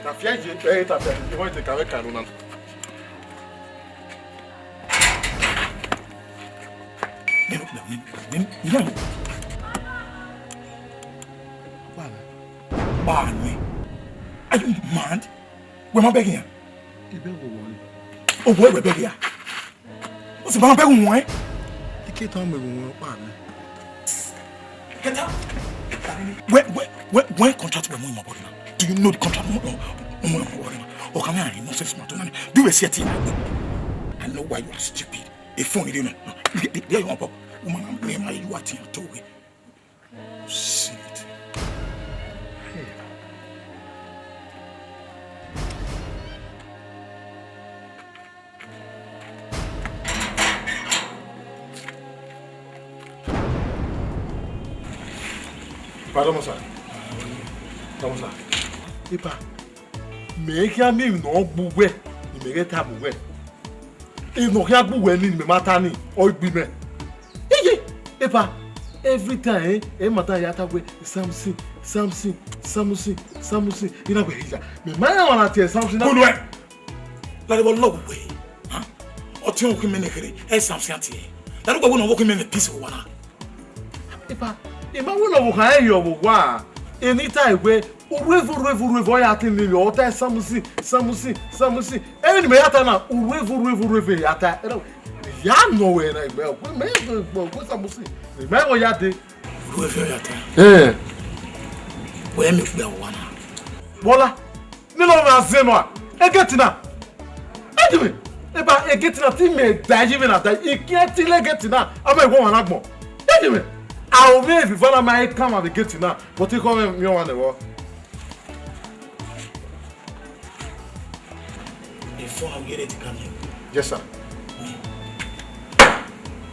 Etafia ye, eh, etafia ye, wọ́n ti kàwé kànú náà. Nínú, nínú, nínú, nínú. Wà á. Wà á ní. Are you mad? Wẹ̀ mọ́ bẹ́ẹ̀ yẹn. Ibẹ̀ wò wọ́n ni. Owó ẹ̀wẹ̀ bẹ́ẹ̀ yà. What's the man beg one? Ike tọn me gun pa mi. Get out. When, when, when, when contract we mu in my body now? Do you know the contract we mu in my body now? Or can I nonsense man to man? Do you see a thing? I know why you are stupid. A phone you know. There you are, woman, I'm near my you are thing to it. Shit. Hey. Pardon, sir. Pardon, sir. Ipa, mẹ khian miẹn emwi ne ọ gbe uwẹ, ne mẹ ghẹ tama uwẹ. Emwi ne ọ khian gbe uwẹ ni, ne mẹ ma ta ni, ọ i gbe mẹ. Iye, epa, every time, eh, eh, madam ya ta wẹ, Samson, Samson, Samson, Samson, I na wẹ hia. Mẹ ma rẹn ọmwa na tie Samson na. Kunu ẹ. Lare vbe ọ lọghọ wẹ, ha? Ọ tie ọmwa khin mẹ ne kherhe, ẹ Samson a tie. Lare uwẹ wẹ ne ọ vbe khin mẹ vbe peace vbe owa na. Epa, I ma wẹ ne ọvbokhan rẹn rhie ọvbokhan, eni ta wẹ, uruevo, uruevo, uruevo, ọ ya tin ni, ọ ta Samson, Samson, Samson. Ẹmwẹ ne mẹ ya ta na, uruevo, uruevo, uruevo ya ta. Ẹna, ya nọ wẹ na, igbe, mẹ, igbe, igbe Samson, mẹ ya dee. Uruevo ya ta. Eh. Wẹ mẹ kpẹ owa na. Bọla, nene ọ gha zẹ nọ a, egeti na. Edimi, eba egeti na ti mẹ da yi vbe na da, I kiẹn ti le egeti na, ama iwọ ọmwa na gbọn. Edimi, a o vbe eviva na ma i kan ma vbe egeti na, but I khọ mwẹ miẹn ọmwa nẹ vbọ. Efo na ghere ti kan. Yes, sir.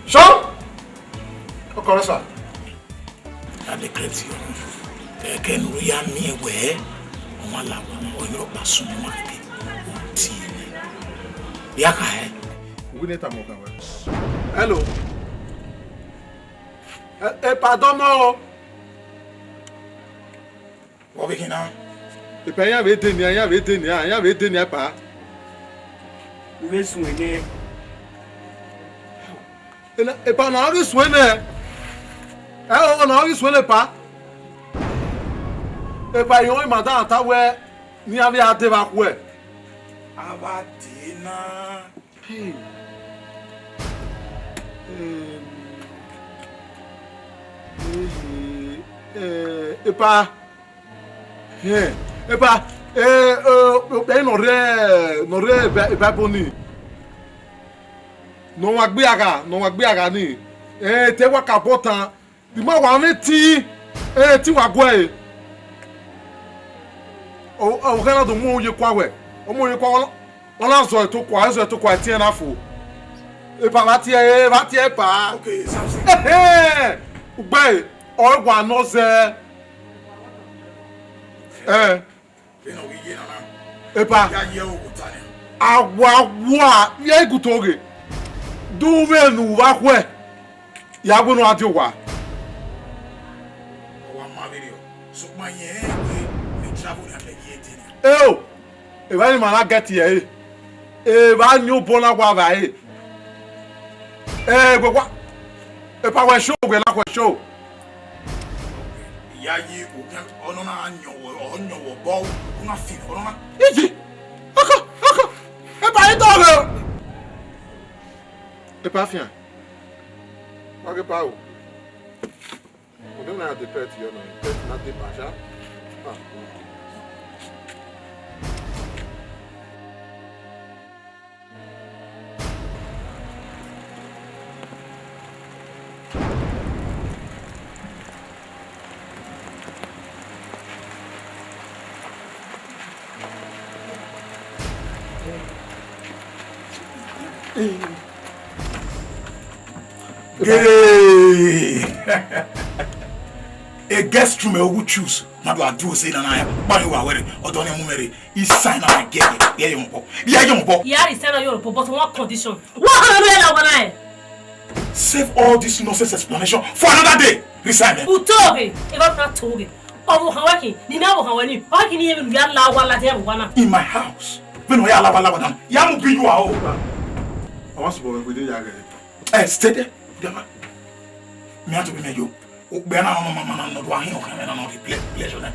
Sure. Okoro, sir. I declare to you, ẹkẹ ne u ya miẹn wẹ, ọmwa la wẹ, ọ yọrọ gba sun ọmwa rhie, u tie. Ya kha hẹ. Uwẹ ne tama ọkhan wẹ. Hello. E, e, pardon mo. Vbọ vbe khin na? Epa, iran vbe de nian, iran vbe de nian, iran vbe de nian, epa. U vbe suẹn nẹ. Ena, epa, na ọ ghi suẹn nẹ. Ẹ, ọ, na ọ ghi suẹn nẹ, epa. Epa, irẹn ọghe madam ta wẹ ne iran vbe a dee vbe akhuẹ. A vbe a dee na. Hey. Em, eh, eh, epa. Hẹn, epa, eh, eh, okpia ne ọ rre, ne ọ rre Ba-, Baibol ni. Ne ọ wan gbe agha, ne ọ wan gbe agha ni. Eh, te wa ka bọ tan. Di ma wa mwẹ eti, eh, eti wa guẹ ẹre. Ọ, ọ, ọ ghẹ na do mu oye kua wẹ. Ọ mu oye kua, ọ na, ọ na zọ eto kua, zọ eto kua, ẹtin na fo. Epa vbe tie, vbe tie epa. Okay, Samson. Ẹhẹn, ugbẹn, ọ wa nọ zẹ. Ẹ. Vbene ọ ghi ye na na, epa. Ya ye owẹ ota nian. Awa wa, ya iguto ghe. Du vbene u vba khuẹ, ya wẹ ne ọ gha die owa. Ọ wa ma vberriọ, sokpan irẹn rẹn wẹẹ mẹ travel na mẹ ye ẹdẹ nian. Eo, evba ni ma na get ẹre. Evba ni obọ na wa vba ẹre. Ẹ, wẹ wa, epa wẹ show, wẹ la wẹ show. Ya yi okhian, ọ nọ na yọn wẹ, ọ yọn wẹ obọ, ọ na fi, ọ nọ na. Iji, ọkọ, ọkọ, epa yi tọ rẹ o. Epa fian, wa ghe epa o. Ọdọ na de pet yọ nọ, pet na de ba sha. Ah. Hey. A guest room, eh, who choose? Na do a do say na na ya. Ba yo wa were. Ọdọ ni mu mere. I sign na ge. Ye yo mo. Ye yo mo. Ya resign na yo mo, but one condition. Wa hana no ya la wa na e. Save all this nonsense explanation for another day. Resign, eh. Utoge, e ba na toge. Ọvbokhan wẹ khin, ne I na vbe khan wẹ ni, ọ khin ne I ya vbene u ya la owa ladian vbe owa na. In my house, vbene ọ ya la owa la owa dan, ya mu bi you are all. Ọ wa sẹ obọ vbe egbe ya ghẹ. Eh, stay there. Mẹ a tobọ mẹ yo. Okpia na ọ ma ma na nọ do a hin ọkhan mwẹ na nọ rhie ple-, pleasure nẹ.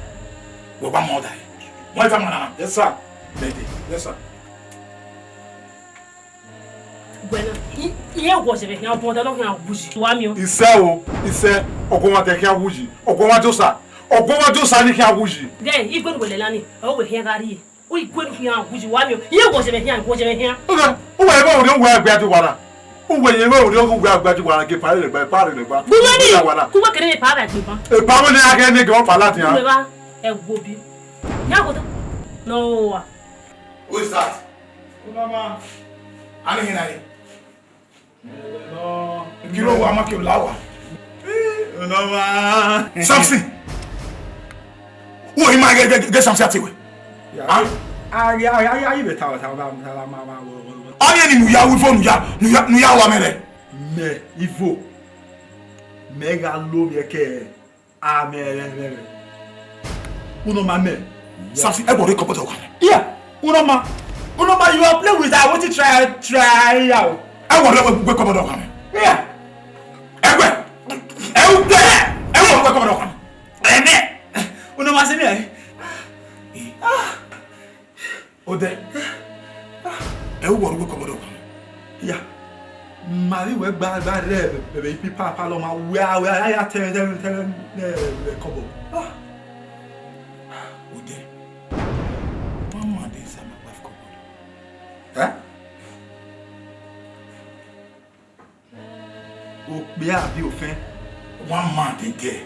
Wẹ wa ma ọda hẹ. Wẹ ta ma na na. Yes, sir. Lady. Yes, sir. Wẹ na, I, I ye wọ zẹ vbe khian, ọbọ ọda nọ khian wuyi. Wa miẹn o. Isẹ o, isẹ, ọguọmwadia khian wuyi, ọguọmwadia osa, ọguọmwadia osa ni khian wuyi. Ghe, I guẹ ne uwẹ lẹ lani, ọ wẹ khian gha rrie. U guẹ ne u khian wuyi, wa miẹn o. I ye wọ zẹ vbe khian, wọ zẹ vbe khian. Uwẹ, uwẹ vbe orhiọn uwẹ agbia di owa na. Uwẹ ye vbe orhiọn uwẹ agbia di owa na, ke pare lẹgba, pare lẹgba. Gbuwẹ ni, ku wẹ kere ne pare gbe ban. Epa wẹ ne a ghẹ ne gẹ ọpa ladian. Uwẹ ba, ẹ wo bi. Ya wo ta. No wa. Who is that? Unama. Ani hina ye. No. Kilo wa ma kilo la wa. Unama. Samson. Wo ima ge, ge, ge Samson ati we. Ya. Ah? Ayi, ayi, ayi, ayi, be ta, ta, ta, ta, ma, ma, wo, wo, wo. Ọni eni ne u ya ru ivo ne u ya, ne u ya, ne u ya wa mẹ rẹ. Mẹ, ivo. Mẹ gha lo vbe ẹkẹ. Amen. Unama mẹ. Samson, ẹ wọrẹ kọbọdọ ọkhan mẹ. Yeah. Unama. Unama, you are playing with our wetin try, try out. Ẹ wọrẹ wẹ kọbọdọ ọkhan mẹ. Yeah. Ẹ wẹ. Ẹ wẹ. Ẹ wọrẹ wẹ kọbọdọ ọkhan mẹ. Amen. Unama sẹ mẹ. Ah. Odẹ, ẹ u wọrọ uwu kọbọdọ ọkhan mẹ. Ya, ma vbe wẹ gba gba rre vbe ipi papa lọ ma wia wia ya ya tẹ tẹ tẹ ne kọbọ. Ah. Odẹ, one man dey inside my wife cupboard. Eh? Okpia abi ofẹn. One man dey there.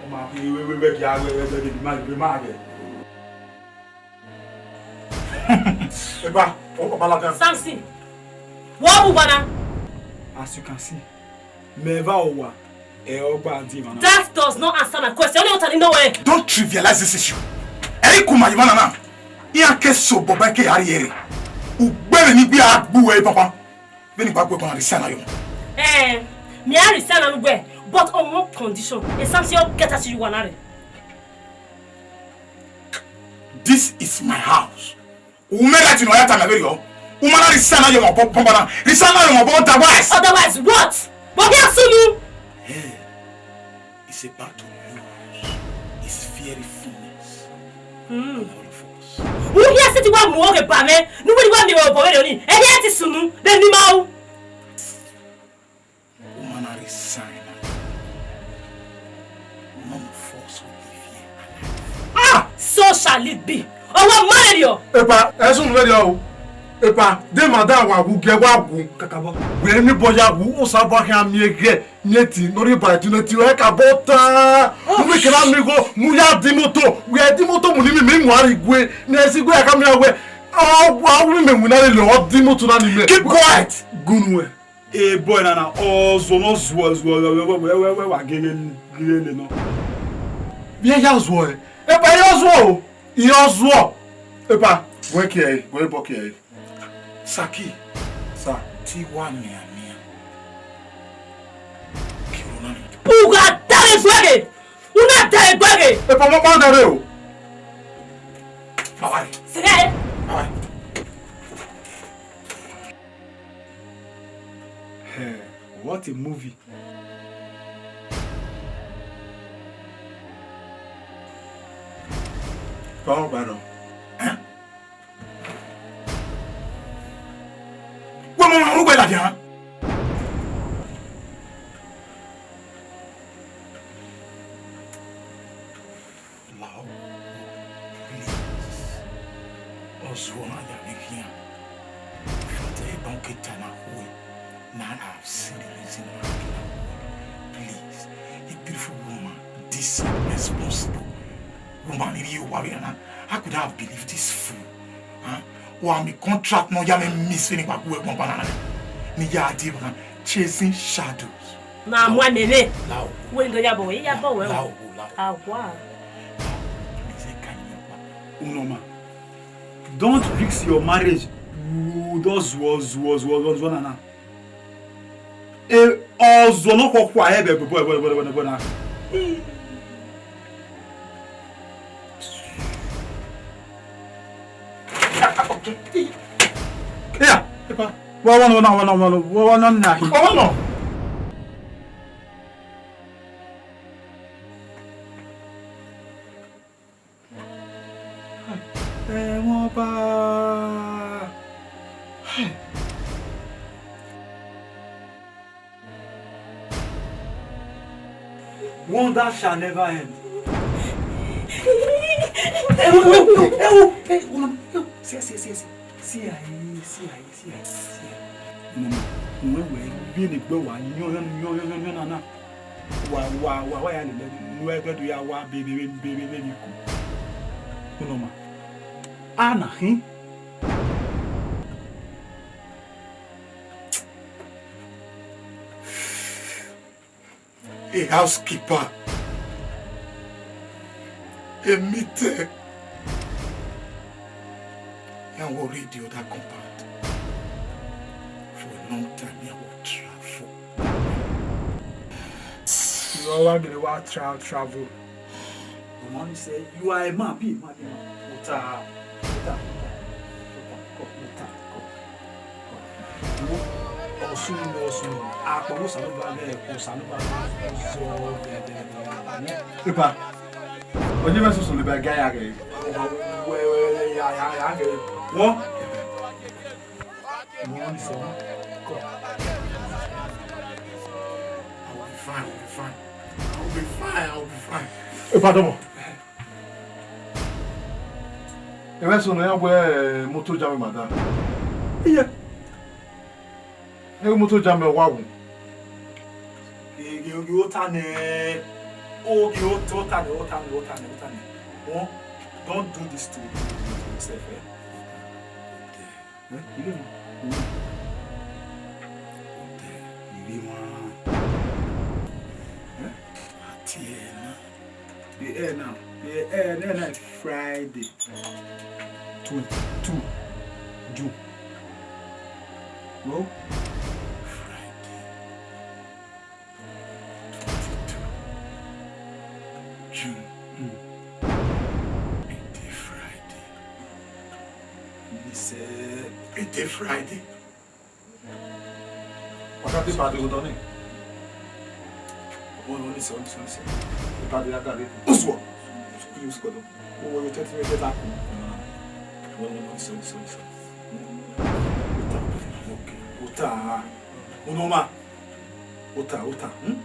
Ọ ma fi wẹ wẹ wẹ dia wẹ wẹ wẹ ma wẹ ma wẹ. Eba, o o balagan. Samson, wọ bu bana. As you can see, mẹ va owa, ẹ ọgba di mama. That does not answer my question. Only what I know, eh? Don't trivialize this issue. Ẹ i kuma yi mana na. Iran ke so bọba ke ari ere. Ugbẹre ni gbe agbu ẹ papa. Vbene I gba gu ẹguan na resign na yọ. Eh, mẹ a resign na unu guẹ, but on one condition, e Samson ọ get out you one. This is my house. U mẹ right ne ọ ya tama vberriọ. U ma na resign na yọ mwa bọ-, bọmba na. Resign na yọ mwa bọ, otherwise. Otherwise what? But we are soon. Hey. It's about to lose its very fullness. Hmm. On all of us. U hia siti wa mu oghe ba mwẹ, ne u wẹẹ ne I wa miẹn vbe obọ vberriọ ni, ẹdẹ ti sunu, vbe eni ma ru. Woman, I resign. None of us will live here alive. Ah, so shall it be. Ọ wa ma vberriọ. Epa, ẹ sunu vberriọ o. Epa, de madam wa wu, gie wa wu. Kakabọ. Wẹ ni bọ ya wu, Osanobua khian miẹn ghẹ, miẹn eti ne ọ rhie ba ẹtin, eti ruẹ kakabọ tan. Mu mi kẹra mi igho, mu ya di moto, wẹ di moto mu ni mi, mi mu ari gue, ne esi gue ya ka miẹn wẹ, ọ wa wu mẹ winna lele, ọ di moto na ni mẹ. Keep quiet. Gunu ẹ. E boy na na, ọ zuọ ne ọ zuọ, zuọ, wẹ, wẹ, wa gele, gele nọ. Vbe ya zuọ ẹ? Epa, ya zuọ o. Iyọ zuọ. Epa, wẹ kie ẹre, wẹ bọ kie ẹre. Saki. Sa. Te I wa mianmian. Kiro na ni. U gha dare egbe ghe. U na dare egbe ghe. Epa, ọmọ kpa dare o. Bye bye. Sere. Bye bye. Hey, what a movie. Come on, brother. Huh? Wẹ mọ ọmọ arogba ladian. Lao, please. Ọ zuọ na ya vbe khian. In fact, ẹ i ban ke ta na khuẹ. Now I have seen the reason why I cannot work. Please, a beautiful woman, decent, responsible woman, really, you worry now. How could I have believed this fool? Huh? Wa mi contract nọ ya mẹ miss vbene wa gu ẹre gbọn banana. Ne I ya dee banana, chasing shadows. Na mu ẹmwẹ nene. Lao. Wẹ ndo ya bọ wẹ, ya bọ wẹ o. Lao, lao. Awa. Please, can you? Unoma. Don't risk your marriage. You don zuọ, zuọ, zuọ, zuọ, zuọ, nana. E, ọ zuọ ne ọ khọ khua ẹbẹ, ẹbẹ, ẹbẹ, ẹbẹ, ẹbẹ, ẹbẹ, na. Yeah, epa. Wa, wa, wa, na, wa, na, wa, na, wa, wa, na, na. Wa, wa, na. Ẹmwẹ Ọba. Wonder shall never end. Ẹ wo, ẹ wo, ẹ wo, ẹ wo, ẹ wo, ẹ wo, see, see, see, see, see, see, see. Mama, wẹ wẹ vbene egbe wa yọn yọn yọn yọn yọn na na. Wa wa wa wa ya lele nu ẹgbẹ do ya wa be be be be be be ku. Unoma. A na khin. A housekeeper, a meter. Iran wo raid the other compound. For a long time, iran wo travel. You all are gonna wa tra travel. The money say you are a man, be a man, be a man. Ota, ota, ota, ota, ota, ota. Ọsun nọ, Ọsun nọ, akpọ vbe Osanobua ghẹ, Osanobua ghẹ zọ gẹdẹgẹdẹ. Epa, ọ ye mwẹ soso ne ba ga ya ghẹ. Wẹ, wẹ, wẹ, ya, ya, ya ghẹ. Wọ. Wọ ni sọ. Come. I will be fine, I will be fine. I will be fine, I will be fine. Epa, dọmọ. Ẹmwẹ sunu iran wẹ moto jam madam. Iye. Ẹ moto jam wa wu. Ege oge ota nẹ. Oge ota nẹ, ota nẹ, ota nẹ, ota nẹ. One, don't do this to yourself, eh? Eh? Ire mwa. Ire mwa. Eh? Ati ẹ na. The air now. The air, the air now is Friday. Twenty-two June. No? Friday. Twenty-two June. Mm. It is Friday. He said, it is Friday. Wa ka te ipade odọ nii. Ọmọ nọ, listen, listen, listen. Ipade ya gale. Usuo. Usuo do. Owo yo thirty minutes later. Ọmọ nọ, listen, listen, listen. Ota. Okay. Ota. Unoma. Ota, ota. Hmm?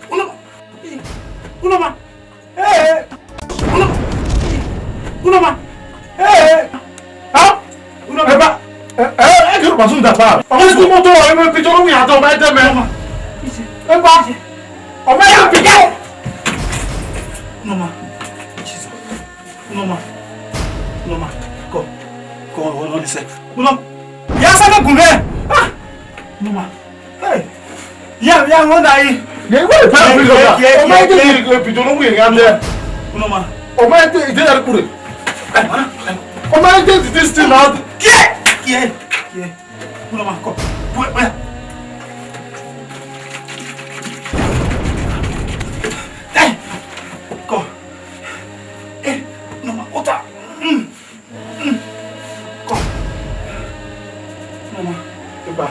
Unoma! Unoma! Hey! Unoma! Unoma! Hey! Huh? Eba, ẹ, ẹ, ẹ, kí ló bá sún dàpá? Ọmọ ẹdẹ mọ́tò, ọmọ ẹdẹ picture ló wí àtọ, ọmọ ẹdẹ mẹ. Eba, ọmọ ẹdẹ picture. Noma, Jesus. Noma, Noma, come, come, hold on a sec. Noma, ya sa me gùn mẹ. Ah, Noma, hey. Ya, ya, hold on. Ye, where the fire picture? Yeah, yeah, yeah, yeah. Ọmọ ẹdẹ picture ló wí àtọ. Noma. Ọmọ ẹdẹ, ìdí ẹ̀rọ kúrè. Ọmọ ẹdẹ, this thing out. Yeah, yeah, yeah. Hold on, man. Come. Wait, wait. Hey! Come. Hey! No, man. Water. Mm. Mm. Come. No, man. Eba.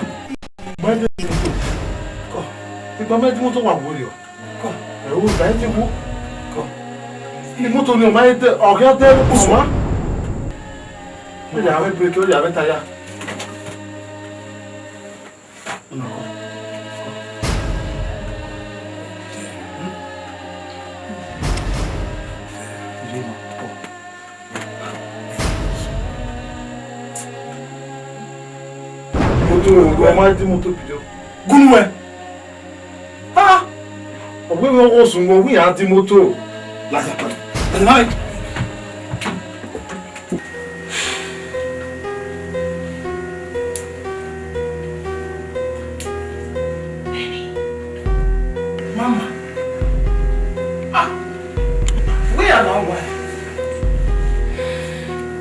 Mẹ de moto. Come. Eba, mẹ de moto wa wo yo. Come. Ẹ wo, ba de wo. Come. Imoto ni ọ ma de, ọ gha de, ọ ma. Ó yà wẹ brake, ó yà wẹ taya. Moto, ọ ma di moto video. Gunu wẹ. Ah! Ọ wẹ vbe ọghe osun, ọ wẹ iran di moto. Laza, laza, laza. Mama. Ah. Wẹ ya la wa?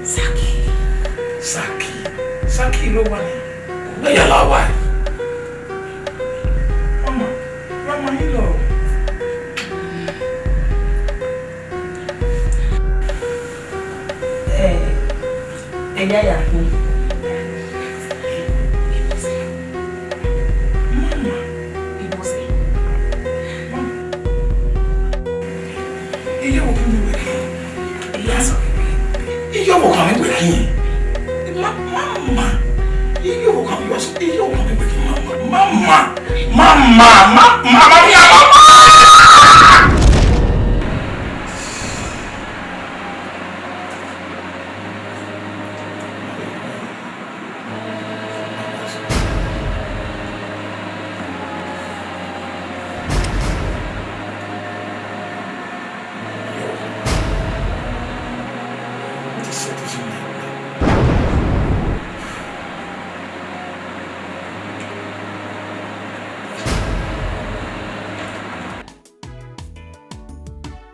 Saki. Saki. Saki ló wà ní. Wẹ ya la wa? Mama, mama, yín lọ. Ẹ, ẹ ya ya khin. Mama. Ibọsẹ. Mama. Iye wo khin mi wẹ khin? Iye wo khin mi wẹ khin? Ma, mama. Iye wo khin mi wẹ khin? Iye wo khin mi wẹ khin? Mama. Mama. Mama. Mama. Mama.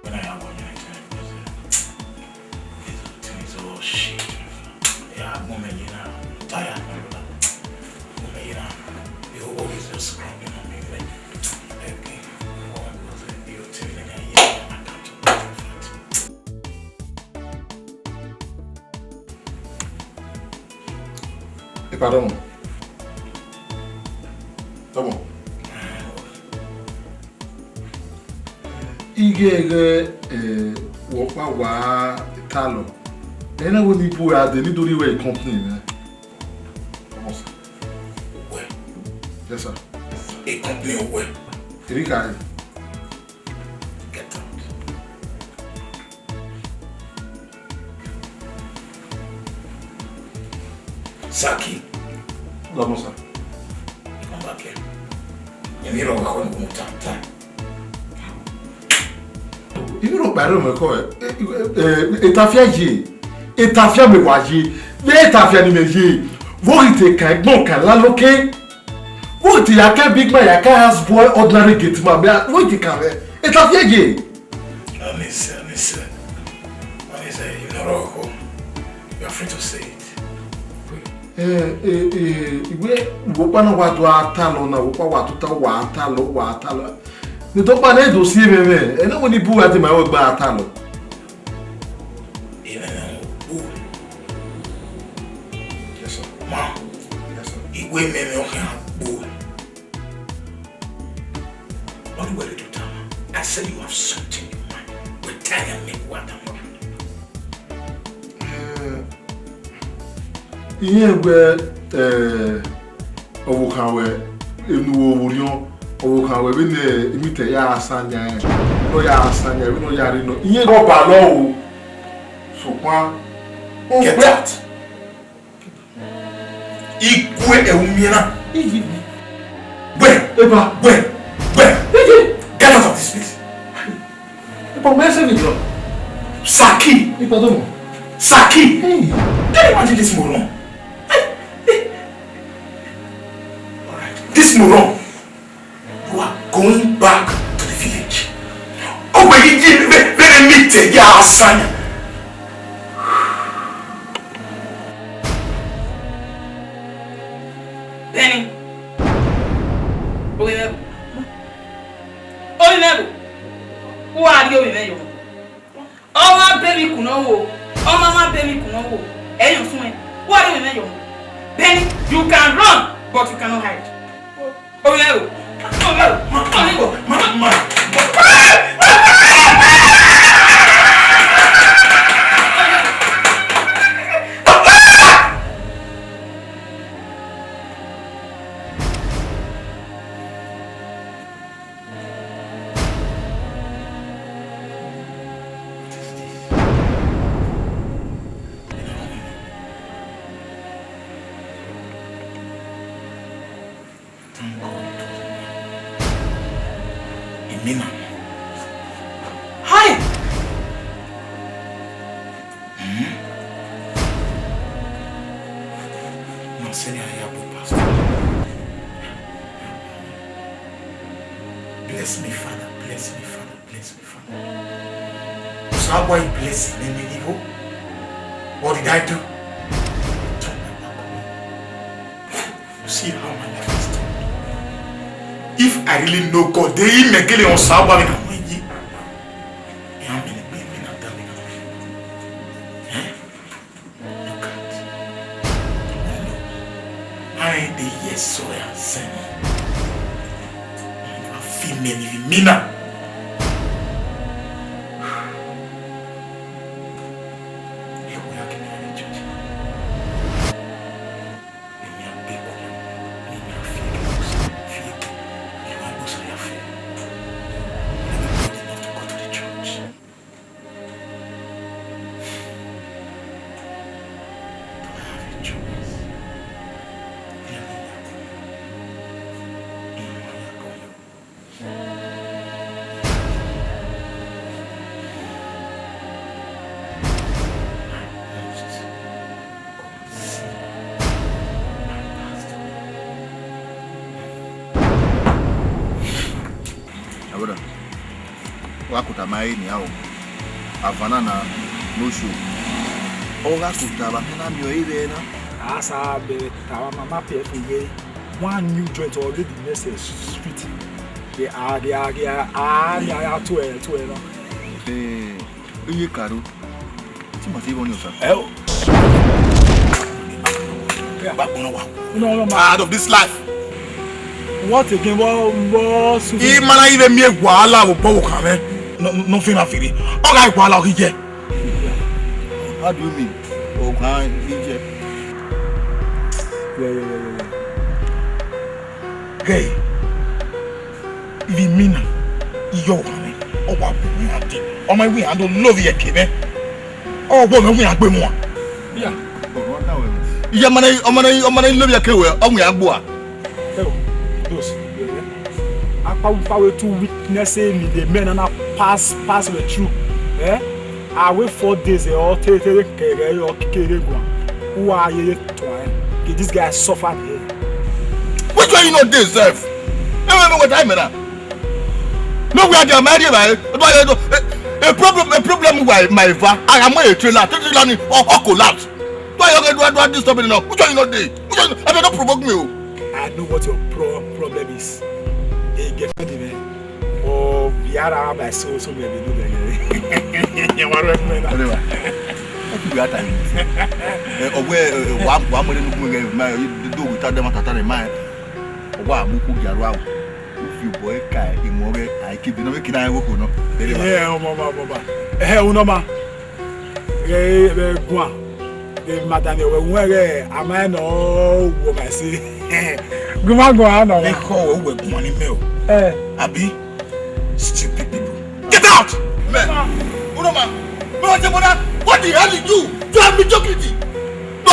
When I have one night, things all shit. Yeah, woman, you know, I'm tired, my brother. Woman, you know, the whole world is just crumbling on me, like, everything. All I do is, like, you tell me, like, yeah, I can't do it. Ẹ pardon. Come on. Ighẹ, ighẹ, eh, wẹ ọkpa wa talọ. Ẹ na wẹ ne I bu ra dee, ne I do rhie ruẹ company mwẹ. Come on, sir. Uwẹ? Yes, sir. A company uwẹ? Erika. Get out. Saki. Come on, sir. Come back here. Yẹn mi rọ wẹ kọ ni mo ta ta. Ibi ro kpa ẹre mwẹ kọ, eh, eh, eh, etafia ye, etafia mẹ wa ye, vbe etafia ni mẹ ye, vbe ọ ghi te kan ẹgbọn kan laloke, vbe ọ ghi te ya kan big man, ya kan house boy, ordinary gate man, vbe ọ ghi te kan mwẹ, etafia ye. Anise, Anise, Anise, you know, you are free to say it. Eh, eh, eh, iwẹ, wẹ ọkpa na wa do a talọ na, wẹ ọkpa wa tota wa talọ, wa talọ. Ne dọkpa na do si emwẹ mwẹ, ẹ na wẹ ne I bu ra dee ma wẹ gba talọ. Emwẹ mwẹ gbo. Yes, sir. Ma. Yes, sir. Iwẹ mwẹ mwẹ ọ khian gbo. What do you want to tell me? I said you have something in mind. Well, tell me what I'm doing. Eh, Irẹn wẹ, eh, ọvbokhan ruẹ, enu wo vbe orhiọn, ọvbokhan ruẹ vbene imitẹ ya sanya ẹn, ne ọ ya sanya ẹn, vbene ọ ya rre nọ, irẹn ghe ọba nọ o. Sokpan, get out! Igue ẹre u miẹn na. Iji. Wẹ. Eba. Wẹ. Wẹ. Iji. Get out of this place. Eba, where is it? Saki. Eba, don't. Saki. Hey. Can you imagine this moron? Hey, hey. All right. This moron. You are going back to the village. Oh, but you did very, very meet ya, Asanya. Benny. Ovbi mwẹ ru. Ovbi mwẹ ru. U wa rhie ovbi mwẹ yọ. Ọ ma be emwi ku ne ọ wo, ọ ma ma be emwi ku ne ọ wo, ẹ yọ suẹn, wa rhie ovbi mwẹ yọ. Benny, you can run, but you cannot hide. Ovbi mwẹ ru. Ovbi mwẹ ru. Ma, ma, ma, ma. Thank God. Imina. Hi! Hmm? Na sẹ ne a ya bu pastor. Bless me, Father. Bless me, Father. Bless me, Father. Osanobua, he bless me, nene evil. What did I do? I turned my back on him. You see how my life has turned. If I really know God, they even get on Osanobua, me can win ye. Yeah, I'm in a big, me not done. Eh? Look at. I ain't the yes, so I send. I feel me, me, me now. Ẹ wẹ a gele gha rre church. Emwi a gbe ku, emwi a fi eke, fi eke, emwi a gbe Osa ya fe. Let me pray enough to go to the church. Do I have a choice? Emwi a gbe ku, emwi a gbe ku. Brother, wa kota ma ẹre nian o. Avana na, no show. Ọ gha kota vbe a na miẹn ọre vbe na. A sa be ta ma ma pie fu ye. One new joint already next street. Ye a, ye a, ye a, a, ye a, ye a, tuẹ, tuẹ nọ. Eh, iye karo. Ti ma ti vọ ni osa. Ẹ o. Ba gbọnọ wa. No, no, ma. Out of this life. What again? What, what? I ma na ive miẹn wahala vbe obọ vbe okhan mwẹ. No, no, no, fina firi. Ọ gha wahala ọ ghi ye. How do you mean? Okhan ghi ye. Yeah, yeah, yeah, yeah, yeah. Hey, ivbi mina, iyọ ọmwa mwẹ, ọ wa bu iran dee. Ọ ma wẹ iran do lovbiẹ ke mwẹ. Ọ wẹ ọmwa wẹ iran gbe muan. Yeah. Iye ọmwa na, ọmwa na, ọmwa na lovbiẹ ke wẹ, ọ wẹ iran gbua. Hey, those, yeah, yeah. Akpa upa wẹ two witness me, the men na pass, pass the through. Eh? I wait four days, eh, or three, three, ke, ke, or ke, ke, go. Who are you to, eh? Did this guy suffer here? Which one you know this, sef? No, no, no, what I mean, ah? No, we are there, my dear, my, a problem, a problem with my va. I am a trailer, trailer, ni, or, or collapse. Do I, do I, do I disturb you now? Which one you know this? Which one? I don't provoke me, oh. I know what your pro-, problem is. Hey, get me, man. Oh, we are our my soul, so we will do that. You are right, man. Anyway, I think we are time. Eh, oh, well, eh, wa, wa, mo le nugu nge, ma, do we ta dem ta ta ma. Wa, mo ku jaru awo. If you boy kai, imo we, ai ki bi no me kina wo ko no. Very well. Yeah, oh, mama, mama. Eh, unoma. Ghe vbe guan, vbe madam, wẹ wẹ ghẹ a ma nọ wo ma si. Gu ma guan nọ. Mẹ khọ wẹ wẹ guan ni mẹ o. Eh. Abi? Stupid people. Get out! Man, unoma, me wa jẹ mọna. What the hell is you? You have mediocrity. No,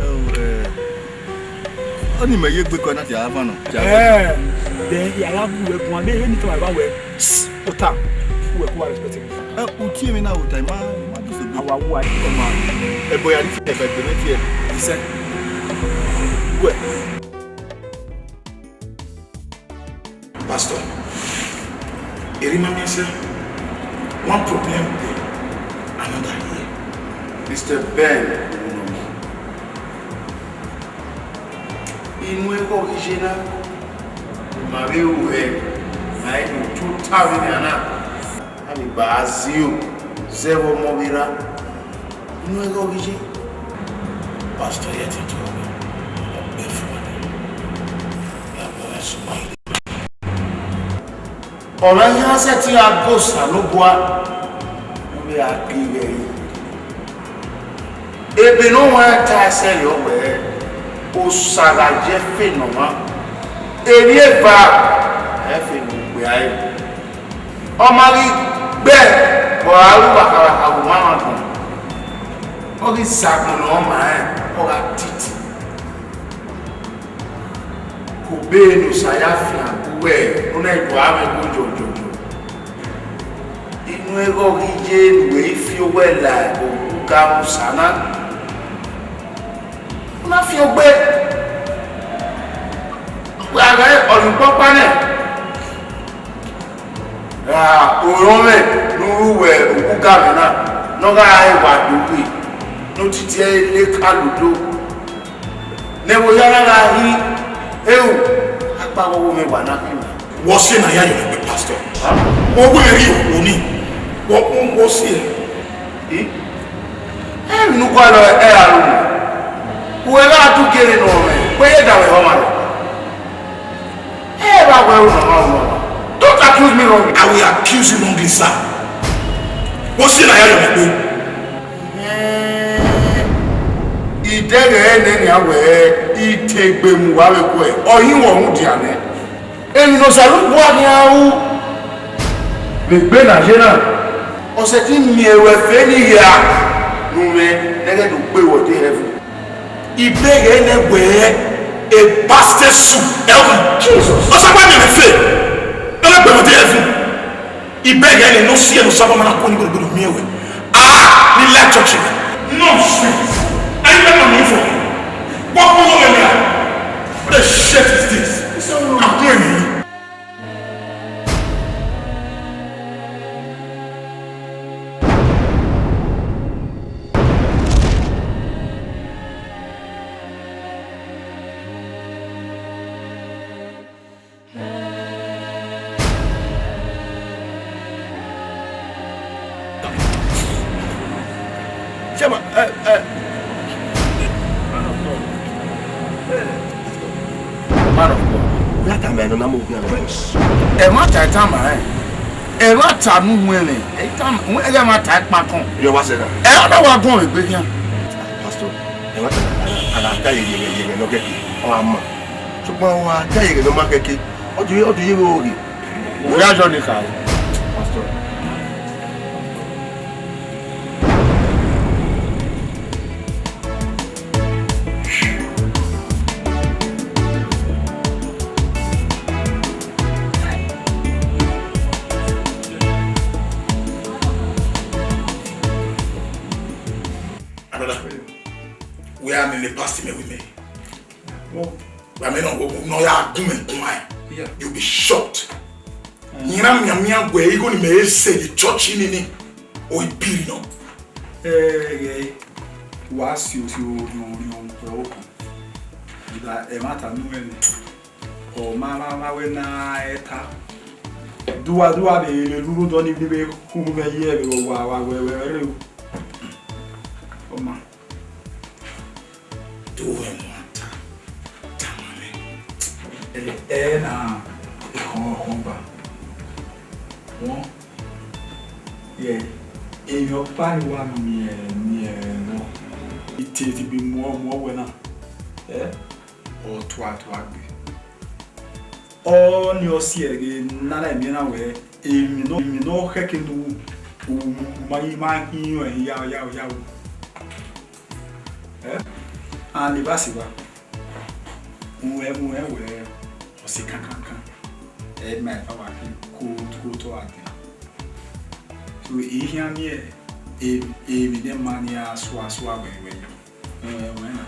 Ẹ, ọni mẹ ye gbe kọ na ti a van nọ. Ẹ, then ya gha gu wẹ guan, ne eni tama ba wẹ, ota, wẹ ku wa respect him. Ẹ, u tie emwi na ota, ma, ma do so gbe. Awa wu a. Ọma, ẹbọ ya ni fi ẹbẹ gbe mẹ tie. Isẹ. Wẹ. Pastor, erima mi sẹ, one problem there, another here. Mister Ben, inu ẹghẹ ọ ghi ye na, ma vbe ru ẹe, ma i do tota vbe nian na, a vbe gba zio zẹ vbe ọmọ vbe ra. Inu ẹghẹ ọ ghi ye, pastor ye te do ọghe, ọ gbe fua nẹ, ya bọ ẹre sẹ uwa ye. Ọmwa hia sẹtin gha ga Osanobua, ọ vbe gha ga ighẹ ẹre. Ebe ne ọ huẹn ta ẹsẹ rriọ wẹẹ, Osa gha ye ẹfe ne ọmwa, emwi eva, ẹ fe ne u gbe a re. Ọ ma ghi gbe, ọ ra ru vbakhavbakha vbe omamwagbọn, ọ ghi zẹ agbọn ne ọ ma rẹn, ọ gha titi. Ke obọ ne Osa ya fian gu wẹ, u na i do a mwẹ ẹko jọjọjọ. Inu ẹghẹ ọ ghi ye ne uwẹ i fi owẹ la oga Musa na, u na fian ogbe. Wẹ a ghẹ ọyunnu ọkpa nẹ. Ra orọnmwẹ ne u ru wẹ oga mwẹ na, ne ọ gha re wa do ghe, ne otiti ẹre leka ludo. Ne ẹvbo hia na gha hin, eo, akpa ọghe mwẹ wa na khin. Wọ si na ya yọ gbe pastor. Wọ wẹ rhie okhuo ni. Wọ, wọ, wọ si ẹe. Emwi ne u gualọ ẹre a ru. Uwẹ gha du gere ne ọ mwẹ, wẹ ye da mwẹ họmwa rẹ. Ẹ vba wẹ ru nọ, ru nọ. Don't accuse me wrong. I will accuse you wrongly, sir. Wọ si na ya yọ gbe. Idẹghẹ nẹ nian wẹẹ, I te egbe mu uwa vbe guẹ, ọ hin wọ rhunmwudia nẹ. Emwi ne Osanobua khian ru vbe egbe ne a ye na, ọ sẹtin miẹn ruẹ fe ne I hia ne u mwẹ ne ẹghẹ do gbe ruẹ de heaven. Ibẹghẹ nẹ wẹẹ, a bastard soup, heaven. Jesus. Osanobua miẹn mwẹ fe, ne ọ gbe ruẹ de heaven. Ibẹghẹ nẹ ne ọ si ẹre ne Osanobua ma na ku ni gbọdọgbọdọ miẹn wẹ. Ah, ni la church. Nonsense. Are you not for me? What kind of a man? What a shit is this? It's all wrong. I'm doing it. Chairman, eh, eh. Man of God. Man of God. That time I don't know. Ẹ ma ta ẹta ma rẹn. Ẹ ma ta nu wẹn rẹn. Ẹ ta, ẹ ma ta ẹkpa kan. Yọ wa sẹ na. Ẹ ọ na wa gọn egbe khian. Pastor, ẹ ma ta, a na ta ye ye ye ye nọ kẹkẹ. Ọ ma. Sokpan wa ta ye ye nọ ma kẹkẹ. Ọ di, ọ di ye wo ghi. Uya jọ ni kha. Pastor. Another. We are in the past me with me. Wa mẹ nọ, nọ ya gun mẹ gun ai. Yeah. You'll be shocked. Mm. Iran mianmian wẹ igho ni mẹ sẹ ye church nini, o ibiri nọ. Ẹghẹ, wa si osi oriọn oriọn vbe ọkọ. Ẹmwata nu ẹmwẹ. Ọ ma ma ma wẹ na ẹta. Duwa duwa vbe lele uru dọ ni vbe khu mwẹ ye vbe wa wa wẹ wẹ rre o. Ọ ma. Ba ni wa miẹn, miẹn nọ. I te ti bi muọ, muọ wẹ na. Ẹ? Ọ tua, tua gbe. Ọni ọ si ẹre nana emiẹn na wẹ, emwi nọ, emwi nọ khẹke ne u, u ma ghi ma hin ọnrẹn ya, ya, ya. Ẹ? And evba si wa, u ẹ, u ẹ wẹ, ọ si kankankan. Ẹ ma eva wa khin ko, ko to a dẹ. So, I khian miẹn e, emwi ne ma ni a sua, sua wẹ, wẹ. Ẹ, wẹ na.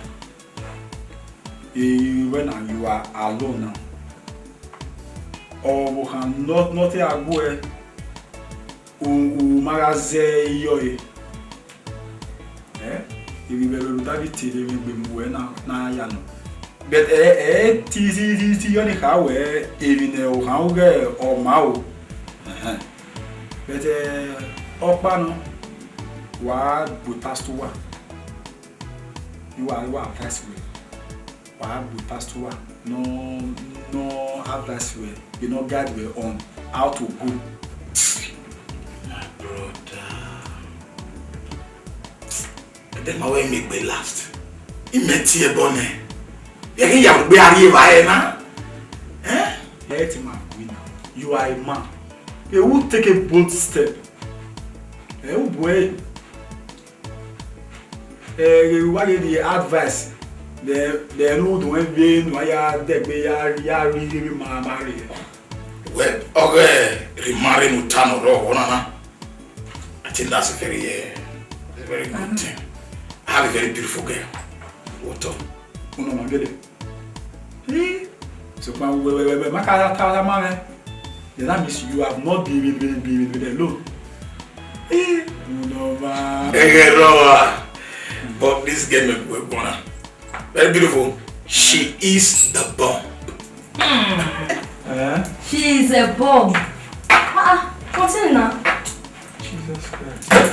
Ẹ, wẹ na, you are alone now. Ọvbokhan nọ, nọ te a gu ẹ, u, u ma gha zẹ iyọ ẹre. Ẹ, emwi vbe ẹvbo David te vbe egbe mu wẹ na, na ya nọ. But ẹ, ẹ, ti, ti, ti, ti yọ ni kha wẹ emwi ne ọ khan ughe ọ ma o. Ẹhẹn. But, ẹ, ọkpa nọ, wa gbe pastor uwa. I wa, I wa advice wẹ. Wa gbe pastor uwa. No, no advice wẹ. They no guide wẹ on how to go. My brother. Ẹdẹ ma wẹ imẹ gbe last. Imẹ tie ẹbọ nẹ. Yẹ kí ìyàwó gbé ariẹ vba ẹ na. Eh? Let him agree now. You are a man. He will take a bold step. Ẹ u bu ẹ. Ẹ, wa ghe the advice. Then, then u do ẹn vbe nu a ya dẹgbe ya, ya rhie rhie ma, ma rhie. Well, ọghe remarry ne u ta nọ rọ ọghọ na na. I think that's a very, uh, a very good thing. I have a very beautiful girl. What up? Unu ma gele. Eh, sokpan wẹ, wẹ, wẹ, wẹ, ma ka ta, ta, ta ma mwẹ. Then that means you have not been, been, been, been, been alone. Eh, unu ma. Ẹ ghẹ rrọọ, but this girl make we gbọna. Very beautiful. She is the bomb. Eh? She is a bomb. Ah, ah, continue now. Jesus Christ.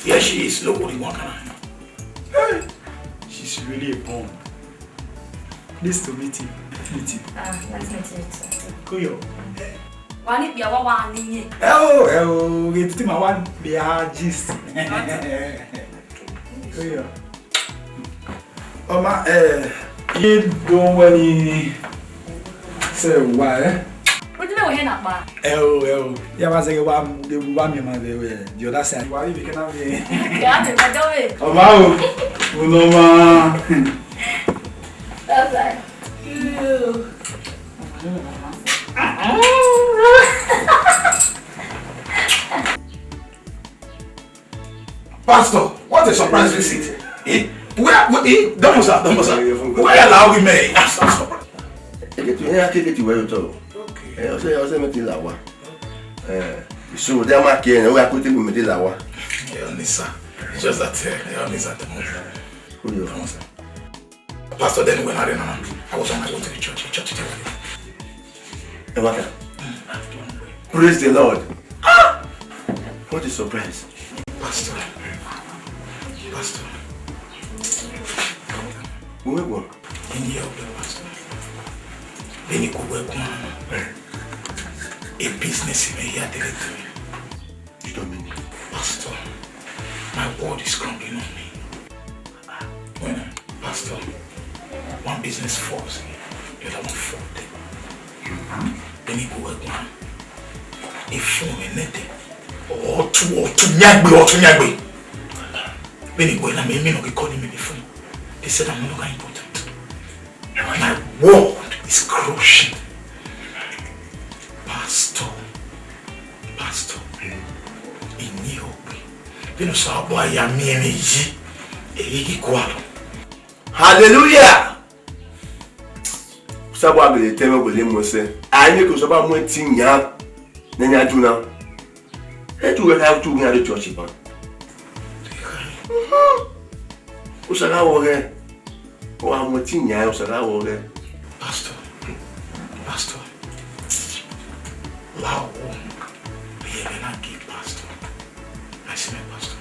Here she is. Look what he want. Hey, she's really a bomb. Pleased to meet you. Meet you. Ah, nice meeting you too. Kuyo. Wa ni bia wa wa ni ye. Ẹ o, ẹ o, ghe titi ma wa bia gist. Kuyo. Ọ ma, ẹ, ye do wẹ ni sẹ wa, ẹ? Ojú mẹ́wàá hẹ́ nàpa. Ẹ o, ẹ o. Ya wa zẹgẹ wa, wa miẹn ma vbe, the other side. Wa ri vbe kẹ na vbe. Ya vbe ma dọ vbe. Ọ ma o. Unu ma. Bye bye. Pastor, what a surprise visit. Eh? Where, where, eh? Domosa, Domosa. Where allow we may? I'm so surprised. Eke tu, eke tu where you talk. Okay. Eh, ọsẹ, ọsẹ mi ti la wa. Eh, so they ma ke, we are putting me ti la wa. Yeah, Nisa. It's just that, uh, yeah, Nisa, Domosa. Who you? Domosa. Pastor, then when I ran around, I was on my way to the church. The church today. Ẹ wá kà. Praise the Lord. Ah! What a surprise. Pastor. Pastor. Who we go? In the help, Pastor. Then you go work one. A business in a year directory. You don't mean it. Pastor, my word is strong enough me. When, Pastor, one business falls, the other one falls. Then he go work one. He phone me nothing. Or two, or two, nyagbe, or two, nyagbe. Then he go, and I mean, me no be calling me the phone. They said I'm no longer important. My world is crushing. Pastor, Pastor, ini ogbe. Bino sa bo aya mi emi yi. Eyi ki kualo. Hallelujah! Sabo agele tẹmẹ wele mu ẹsẹ. Ai ne ko sabo mu ẹtin yan. Ne yan ju na. E ju wẹ ka ju yan de church ban. Osa gha wọ ghẹ. Ọ gha mu ẹtin yan, osa gha wọ ghẹ. Pastor, Pastor, la wo, ye na gi Pastor. I say, my Pastor,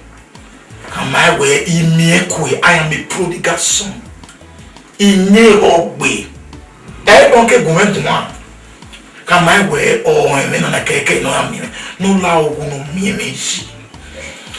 come my way, I am a prodigal son. Ine ogbe. Ẹ bọ ke gun mẹ gun a. Ka ma wẹ ọ ẹmwẹ nana kẹkẹ nọ ya miẹn mwẹ. Ne u la ohu ne u miẹn mwẹ yi.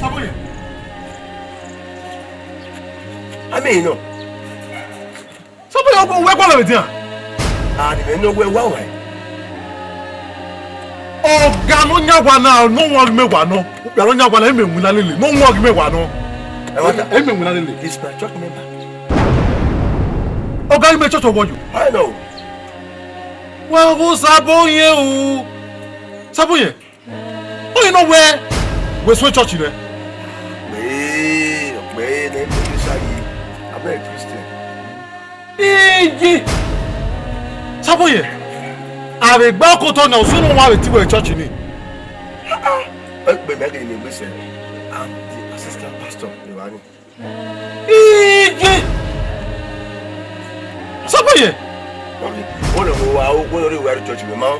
Saboye. Amẹ nọ. Saboye, wẹ, wẹ gualọ vbe edian? A ni mwẹ ne ọ wẹ wa wa. Ọga ne ọ yan wa na, ne ọ wan ghi mẹ wa nọ. Ọga ne ọ yan wa na, emẹ winna lele, ne ọ wan ghi mẹ wa nọ. Ẹ wa ta. Emẹ winna lele. He's my church member. Ọga ghi mẹ church ọwọ yo. I know. Wa wo Saboye o. Saboye. Ọ ghi nọ wẹ, wẹ suẹn church nẹ. Ọkpẹe, ọkpẹe ne English a yi, abẹ Christian. Iye! Saboye, a vbe gba okotọ na, usun ne uwa vbe te wẹ church ni. Ẹ kpe mẹ ghe ne egbe sẹ, I'm the assistant pastor, evba ni. Iye! Saboye! Wọ́n lè wo wa, wọ́n lè rí ìwà ẹ̀rí church mi mọ́.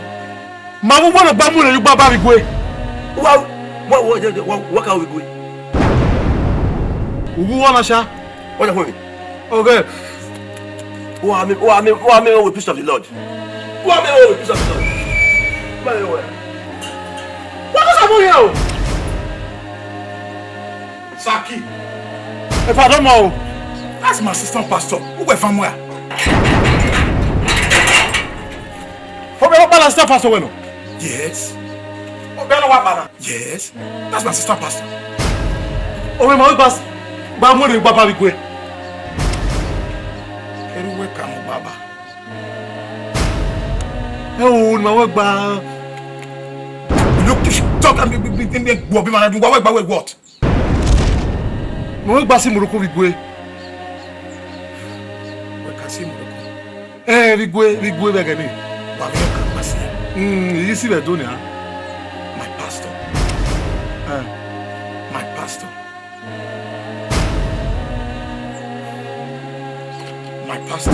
Ma vbe uwẹ ne ọ gba mu rre ye ugba ba vbe igue. Wa, wa, wa, wa, wa ka vbe igue. Uwu wa na sha. Wọ́n lè fún mi. Okay. Wa mi, wa mi, wa mi with peace of the Lord. Wa mi with peace of the Lord. Wa mi with. Wa ko sa mo ye o. Saki. Epa dọmọ o. That's my assistant pastor. Uwẹ fan mu ra? Obẹ wa kpala assistant pastor wẹ nọ? Yes. Obẹ ne wa kpala? Yes. That's my assistant pastor. Obẹ ma gba, gba mu rre gba ba vbe igue. Eru wẹ ka mu baba. Ẹ o, ne ma wẹ gba. You look, talk and be, be, be, be, be, be, be, be, what? Mẹ wẹ gba si Morocco vbe igue. Wẹ ka si Morocco? Ẹ, vbe igue, vbe igue vbe ẹghẹ nii. Wa vbe ka gba si? Mm, I ghi si vbe Ẹdo nia. My pastor. Ẹ. My pastor. My pastor.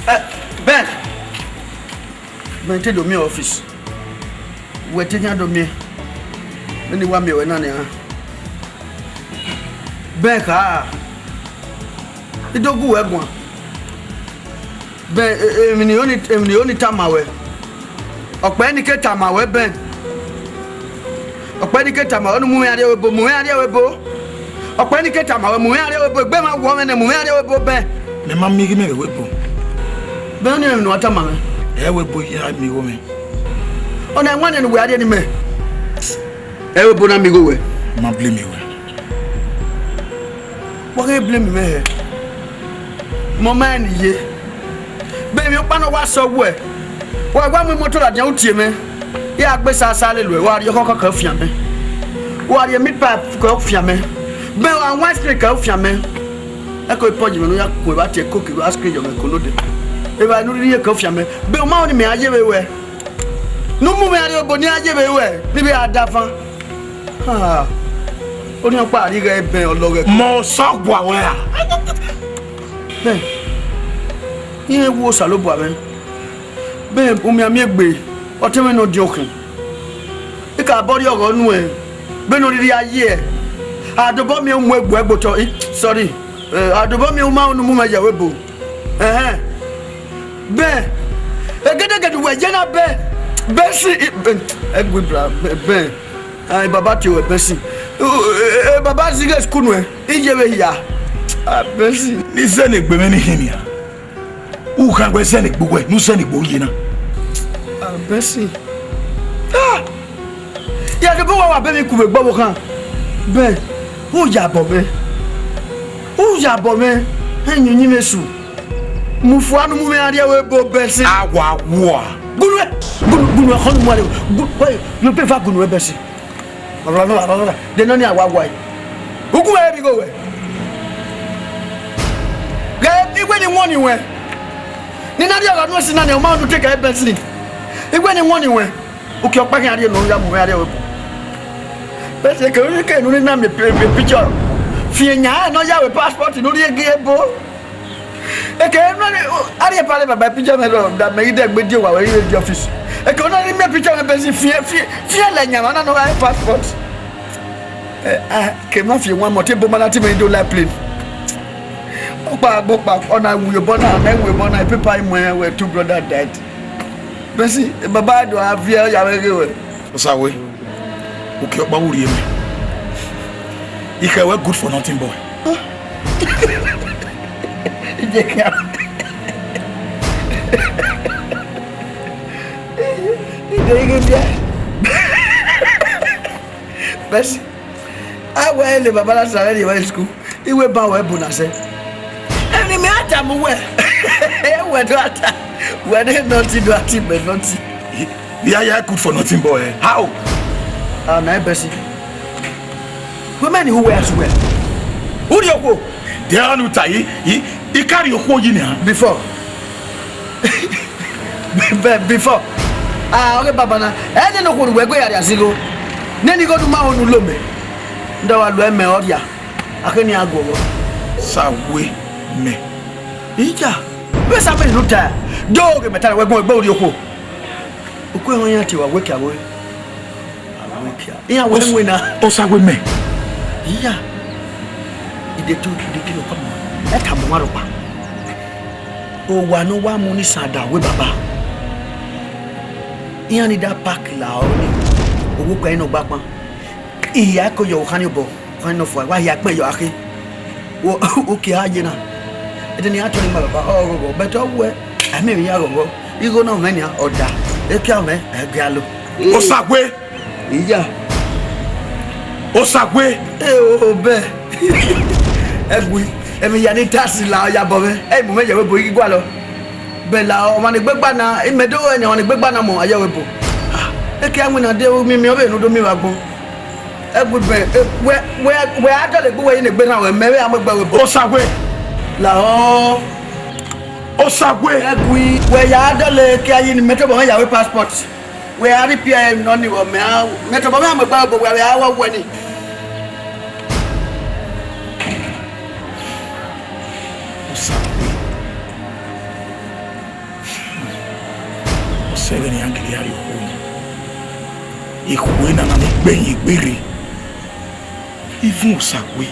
Eh, Ben! Ben, te do miẹn office. Wẹ te khian do miẹn. Vbene I wa miẹn ruẹ na nian. Ben kha, I do gu wẹ guan. Ben, e-, emwi ne I ho ni, emwi ne I ho ni tama ruẹ. Ọkpẹe ni ke tama ruẹ, Ben. Ọkpẹe ni ke tama ruẹ, ne u mu mwẹ arriẹvbo ebo, mu mwẹ arriẹvbo ebo. Ọkpẹe ni ke tama ruẹ, mu mwẹ arriẹvbo ebo, egbe mwa wọ mwẹ nẹ, mu mwẹ arriẹvbo ebo, Ben. Mẹ ma miẹn ighe mẹ vbe ebo. Ben, ọnii emwi ne u wa tama mwẹ. Ẹ, ebo ya miẹn igho mwẹ. Ọna ẹwaẹn ne uwẹ a rhie ne imẹ. Ẹ, ebo na miẹn igho ruẹ. Ma blame ruẹ. Wa ghe blame mwẹ hẹ? Mẹ ọ ma rẹn ne I ye. Be emwi ọkpa ne ọ wa sẹ wẹ, wa wa mu imoto ladian u tie mwẹ. I gha gbe sasa lele uẹ, wa rhie ọkhọkhọ kẹ fian mẹ. Wa rhie meat pie kẹ fian mẹ. Bẹn wa wan ice cream kẹ fian mẹ. Ẹko ipọyi mwẹ ne u ya kun evba tie coke vbe ice cream yọ mwẹ ko node. Evba ne u rhirhi ye kẹ fian mẹ. Be u ma rẹn ne imẹ a ye vbe ruẹ. Ne u mu mwẹ arriọba ne I a ye vbe ruẹ, ne I vbe a da fan. Ah. Ọni ọkpa a rhie ighẹ bẹn ọlọghẹ. Mẹ Osa gua wẹ ra? Bẹn, irẹn wu Osanobua mwẹ. Bẹn, umianmian egbe, ọtẹn mwẹ ne ọ diọn khin. I ka bọ rrie ọghọ nuẹn, vbene ọ rhirhi a ye ẹe. A dobọ miẹn u mu egbe ẹgbotọ, i, sorry, eh, a dobọ miẹn u ma unu mu mwẹ ye ẹvbo ebo. Ẹhẹn. Bẹn, egedegede uwẹ ye na bẹn, bẹn si, i, bẹn, ẹgui bra, bẹn, bẹn. Ai, baba tie ruẹ Benson. U, e, e, baba zighe school nuẹn, I ye vbe hia. Ah, Benson. Ne I zẹ ne egbe mwẹ ni khin nia. U kha wẹ zẹ ne egbe uwẹ, ne u zẹ ne egbe uye na. Ah, Benson. Ah! Ya dobọ wa wa bẹ emwi ku vbe egbe ọvbokhan. Bẹn, u ya bọ mwẹ. U ya bọ mwẹ. Ẹyin uyinmwẹ esu. Mu fua ne u mu mwẹ rrie ẹvbo ebo Benson. A wa wua. Gunu ẹ, gunu, gunu ẹ, khọn ne u mu rrie ẹvbo. Gu-, wẹ, yo be va gunu ẹ Benson. De nọ ni a wa wua ẹ. Ugu wẹ rhie igho wẹ. Ghẹ, iwẹ ni wọnni wẹ. Ne I na rhie ọghọ nuẹn si na nẹ, ọ ma unu te ka Benson. Iwẹ ni wọnni wẹ. Uki ọkpa khian rhie ne u ya mu mwẹ rrie ẹvbo ebo. Benson, ke u ke ne u na miẹn pi-, pi-, picture. Fian yan ne ọ ya wẹ passport ne u rhie gie ebo. Eke nọ ni, a rhie pale baba picture mwẹ lọ, da mẹ ghi dẹ gbe die owa wẹ ghi vbe die office. Eke nọ ni miẹn picture mwẹ Benson, fian, fian, fian lẹ yan mwa na ne ọ gha re passport. Eh, ah, ke ma fi wan mọ, te ebo ma na te mẹ do la plane. Ọkpa gbe ọkpa, ọ na wu obọ na, ọ na wu obọ na, paper mu ẹn wẹ two brother died. Benson, baba do a viẹ, ọ ya vbe ghe wẹ. Osawe, uki ọkpa vbe u rhie mẹ. I khẹ wẹ good for nothing boy. Ide ighe dia. Bẹsi, a wẹ ẹre ne baba na sa vbe rrie evba school, I wẹ ba wẹ bu na sẹ. Emwi ne imẹ a tama uwẹ, wẹ do a ta, wẹ ne nọti do a ta imẹ nọti. Vbe a ya good for nothing boy, eh? How? A na Bẹsi. Wẹ mẹ ni hu wẹ a su wẹ. U rhie okhuo. Deghẹ ọnii u ta yi, I, I ka rhie okhuo yi nian. Before. Be-, before. Ah, ọghe baba na. Ẹ nene okhuo ne uwẹ gbe ya rria zẹ igho. Nene igho ne u ma ho ne u lo mẹ. Nda wa lo ẹmẹ ọ rria. A khe ne iran guọghọ. Sa we mẹ. Iya. Vbe sa mẹ ne u ta. Do ghe mẹ ta wẹ gbọn egbe u rhie okhuo. Uku ẹmwẹ iran tie wa wẹ kia vbe. Iran wẹ Os-, wẹ na. Osa wẹ mẹ. Iya. Idetu, idetu ne ọ kpama. Ẹ tama ọmwa rhọkpa. Owa ne ọ wa mu ni san da wẹ baba. Iran ni da pak la ọre ni. Owo kpa ẹre nọ gba kpan. Iya ko yọ okhan ni obọ, okhan ni nọ fua, wa hia kpẹn yọ akhe. Wo, u ke a ye na. Ẹdẹ ne iran tọnrẹ ima baba, ọ ghọghọ, but ọ wẹ, a miẹn emwi iran ghọghọ. Igho na mwẹ nian, ọ da. Ekia mwẹ, ẹ gia lo. Osa wẹ. Iya. Osa wẹ. E o, o bẹ. Ẹgui, ẹmwẹ ya ni tasi la ọ ya bọ mwẹ. Ẹ mu mwẹ yẹ vbe ebo ighi gualọ. Bẹla ọmwa ne egbe gba na, imẹ do ẹnẹ ọmwa ne egbe gba na mọ ayẹ vbe ebo. Ekia winna de u miẹn miẹn ọvbe ne u do miẹn vbe agbọn. Ẹgui bẹn, e, wẹ, wẹ, wẹ a dọlegbe uwẹ yi ne egbe na ruẹ, mẹ vbe a mu egbe vbe ebo. Osa wẹ. Lahọ. Osa wẹ. Ẹgui, wẹ ya dọle ekia yi ne mẹ tobọ mwẹ ya wẹ passport. Wẹ a rhie ipiẹ nọ ni vbe mẹ a, mẹ tobọ mwẹ a mu egbe vbe ebo wẹ a vbe a wa wẹ ni. Osa wẹ. Ọ sẹ vbene iran gele ya rrie okhuo. Ekhue na na ne egbe hin egbe rre. Ivun Osa wẹ.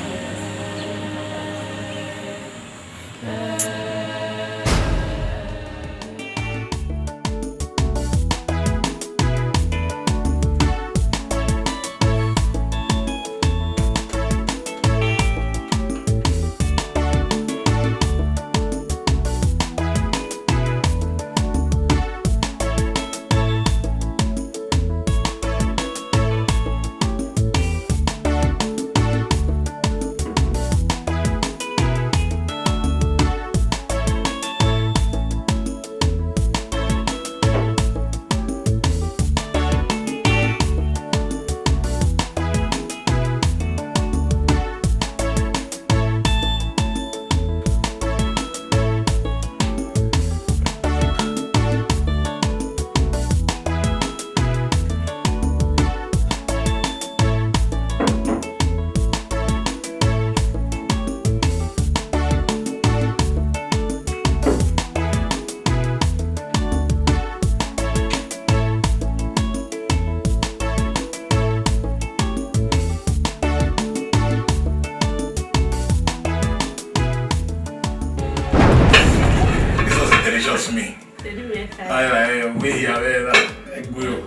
Ai, ai, we ya ve la, egbe o.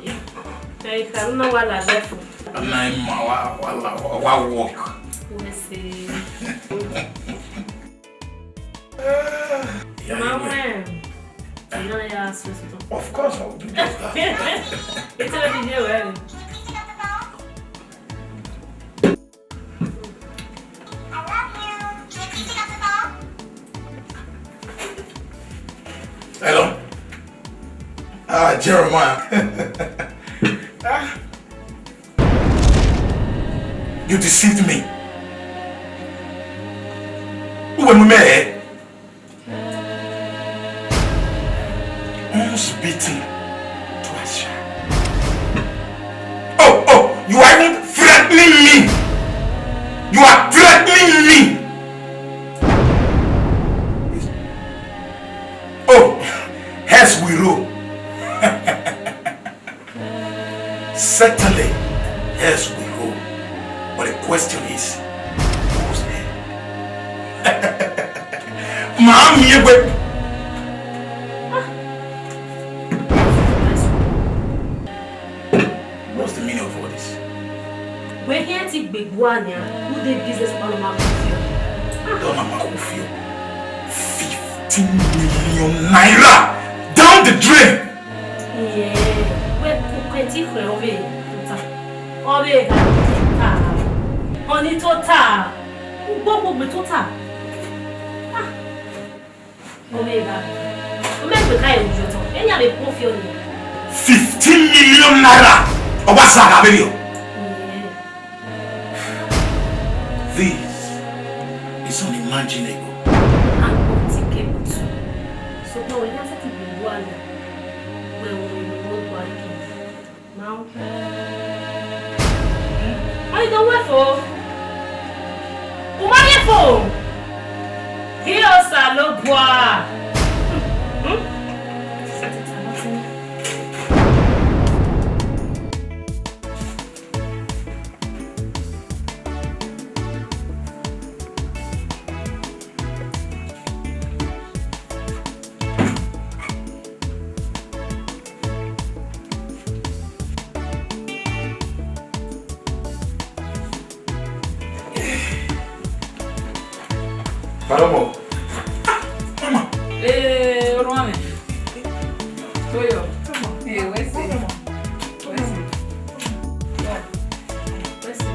Ai, ka na wa la left. Ana ima wa, wa la, wa work. We see. Yeah, Mama, anyway. You know, yeah, so, so, so. Of course, I will do just that. It's already there, well. Hello? Ah, Jeremiah. Ah. You deceived me. Uwe mu mẹ. Once bitten, twice shy. Oh, oh, you are even threatening me. You are threatening me. Oh, hence we roll. Certainly, hence we roll. But the question is, whose hell? Màámi, ẹ wẹ. What's the meaning of all this? Wẹ hiẹn ti gbegbu ania, who dey business about ma kufio? Don't ma kufio. Fifteen million naira down the drain. Yeah, wẹ kukẹ ti khẹ ọvbe tota. Ọvbe gha tota. Ọni tota. Ugbogbo gbe tota. Ah. Ọvbe gha. Ọmẹ gbe ka ye uyo tọ. Enya vbe kufio ni. Fifteen million naira. Ọba sa gha vbe yo. Yeah. This is unimaginable. Unthinkable too. So, no, we have to be one. Well, we will go to our king. Now. Why you don't wait for? Who are you for? Hear us, Alobua. Hmm? Pardon, mom. Ah, mama. Eh, orhuan mwẹ. Toyo. Eh, wẹ sẹ. Wẹ sẹ. Wẹ sẹ.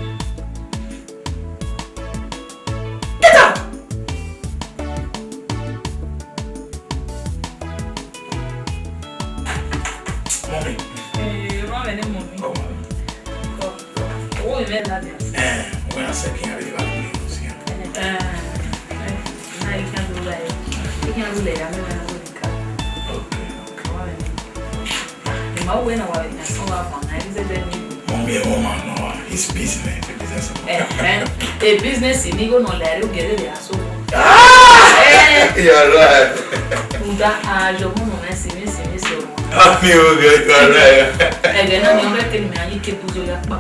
Get out! Mommy. Eh, orhuan mwẹ ne mommy. Oh, mommy. Owẹ mwẹ la dia. Eh, wẹ a sẹ khian vbe evba ni si. Eh, eh, na i khian do la. I khian do la ya, me wa na do ka. Okay, okay. Orhuan mwẹ. Ima wẹ na wa vbe na sọ wa fan na, ẹ zẹdẹ ni. Mommy, ẹ wọn ma nọ, it's business, a business. Eh, eh, a business ni igho nọ la ẹre ugẹrẹ rẹ aso. Ah! Eh. You're right. Uda a yọ mu nọ na, sẹmẹ, sẹmẹ, sẹmẹ. Ah, mi ò gẹ, you're right. Ẹgẹ na ni ọrẹ kele mi a yi ke buzo ya pa.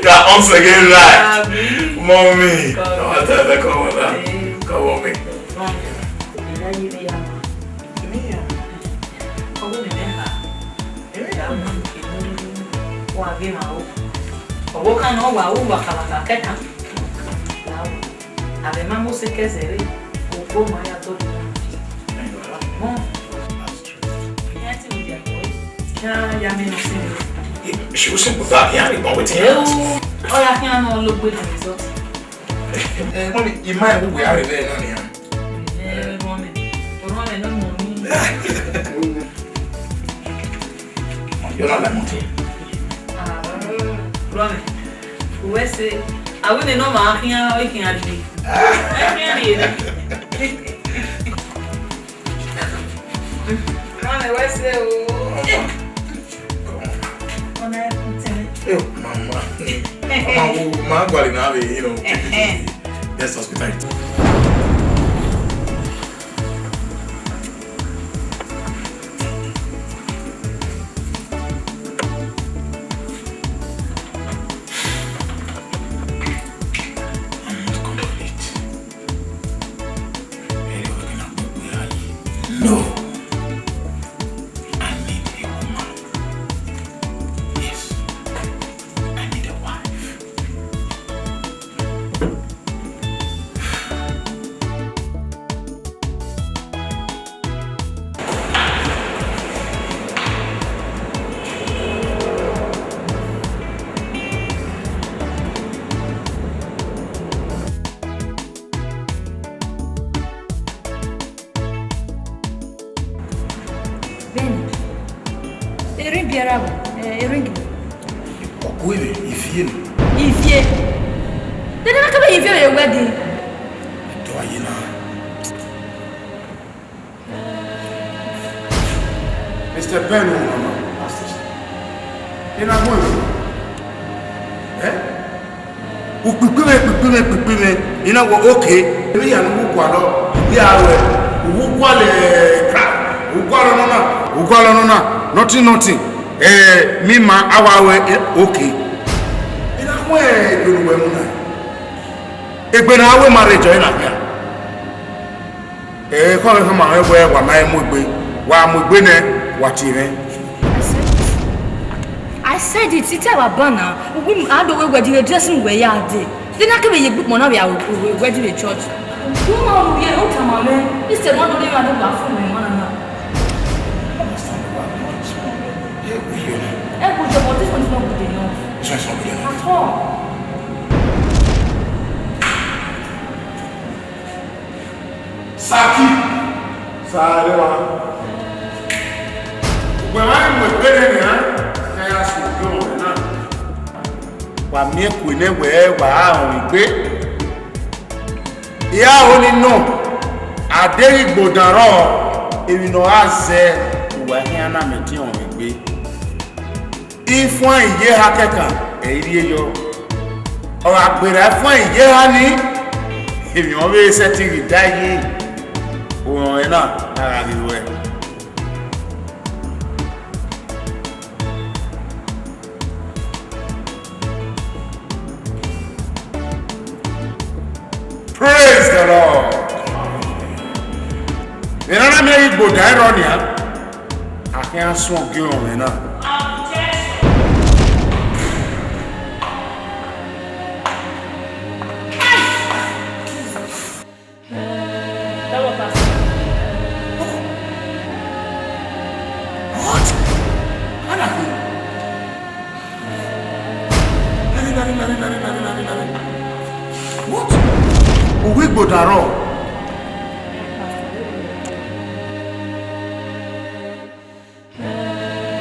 You're once again right. Abi. Mommy. Come on. Come on, come on, mommy. Eh. Come on, mommy. Come on. Ìyá yìí ni ya ma. Èmi yà. Ọwọ́ mi mẹ́ta. Èmi yà. Wọ́n á gbé màá wò. Ọwọ́ kan náà wà ó wà kàlàkà kẹta. Làwọ̀. Àbẹ̀ máa mú sí kẹsẹ̀ rí. Òpó màá yà tó dùn. Mọ́. Ìyá ti wù yà kọ́. Kí á yá mi lọ sí mi. Ṣé o sì kò tá kí á rí gbọ́n wetin? Ẹ o. Ọ̀yà kí á náà ló gbé the result. Eh, mọ́mí, ìmá ẹ̀ wúwo yà rẹ̀ bẹ́ẹ̀ náà nìyẹn. Eh, mọ́mí. Ọ̀rọ̀ rẹ̀ ló mọ̀ mí. Yọ̀rọ̀ àlàmọ́ tó. Ah, brother, who else say, I wouldn't know my hand, I can't do it. I can't do it. Brother, who else say, oh. Ọna ẹkun tẹmẹ. Eh, mama. Mama, wo, ma gualọ na vbe, you know, take it easy. Let's hospitality. I'm not complete. Ẹrẹ ọvbokhan na kpẹkpẹ ra yi. No Bẹẹni, eringi biẹ ra wẹ, eringi. Ọ gu ẹre, ivie nẹ. Ivie? Dede na kebe ivie ọre wẹ din. Ẹdọ a ye na. Mister Ben, ọ mama, pastor. Ena gbọn ẹvbo. Eh? Ukpikpimwẹ, ukpikpimwẹ, ukpikpimwẹ. Ena wọ, okay. Ebe ya ne uwu gualọ, ya wẹ, uwu gualọ, eh, kra, uwu gualọ nọ na, uwu gualọ nọ na, nothing, nothing. Eh, mi ma, a wa wẹ, eh, okay. Ena gbọn, eh, egbe ne uwẹ mu na. Egbe ne a wẹ marriage ọre na khian. Eh, ekhọe khama mwẹ wẹẹ wa ma mu egbe, wa mu egbe nẹ, wa tie mwẹ. I said it. I said it, I tell Baba na, we, I don't wear wedding dress in where you are there. Then I can be a good man, we are wedding a church. Who know who you are, who tell my man? He said, "One of them, I don't laugh for me, man, and I." Understand the word, not this one. Yeah, we hear you. Eh, good job, but this one is not good enough. This one is not good enough. At all. Saki. Sa ẹre wa. Ugbẹn wa mu egbe nẹ nian, ya ya sunu gie ọmwẹ na. Wa miẹn kue nẹ wẹẹ wa ra rọnmwẹ egbe. I ra ho ni nọ, a deghẹ igbodan rrọọ, emwi ne ọ ra zẹ, uwa khian na mẹ te rọnmwẹ egbe. Ifuan iyeha kẹkan, ẹ i rhie yọ. Ọ gha gberra ifuan iyeha ni, emwi ọvbehe sẹtin ghi da yi, orọnrẹn na na gha ghi ruẹ. Praise the Lord. Vbe ne a na miẹn igbodan ẹrọ nian, a khian suẹn ogie ọmwẹ na. What? Anaki? Nani, nani, nani, nani, nani, nani, nani. What? Uwu igbodan rrọọ.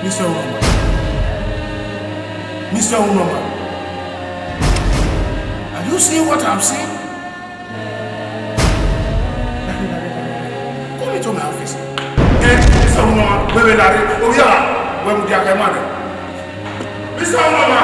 Mister Unoma. Mister Unoma. Are you seeing what I'm seeing? Come into my office. Eh, Mister Unoma, wẹ vbe la rre, ovbi a, wẹ mudia kẹ ma nẹ. Mister Unoma.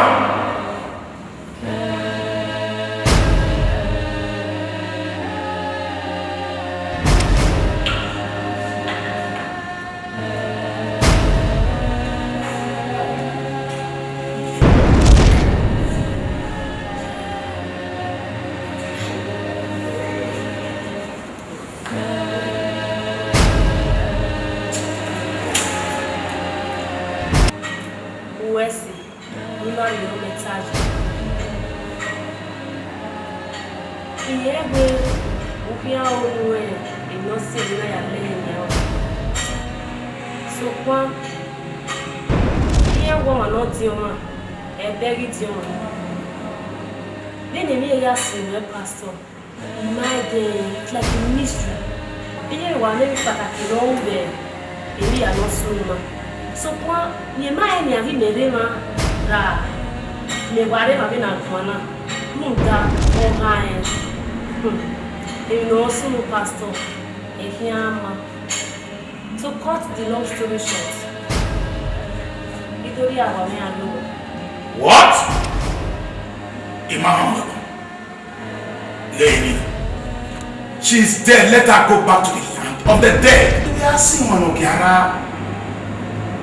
Uwẹ si, u na rhie ọmọ ẹta yi. Irẹn wẹẹ, u khian ru unu ẹre, emwi ne ọ si ẹre na ya lele ẹre nian. Sokpan, iran wẹ ọmwa ne ọ diọn ọmwa, ẹbẹ ghi diọn ọmwa. Vbene emwi ya sunu, pastor, I ma rẹn dee, it's like a mystery. Iye wa mwẹ emwi kpataki ne ọ ru vbe emwi hia ne ọ sunu na. Sokpan, rẹn ma rẹn nian ghi mẹ rre emwa ra, mẹ wa rre emwa vbene a guan na, rhunmwuda ọ gha rẹn. Hmm. Emwi ne ọ sunu, pastor, ẹ khian ma. To cut the long story short, I do rhie awa mwẹ ya lọ. What? I ma họn wẹ. Lady, she's dead. Let her go back to the land of the dead. We are seeing one of Kiara.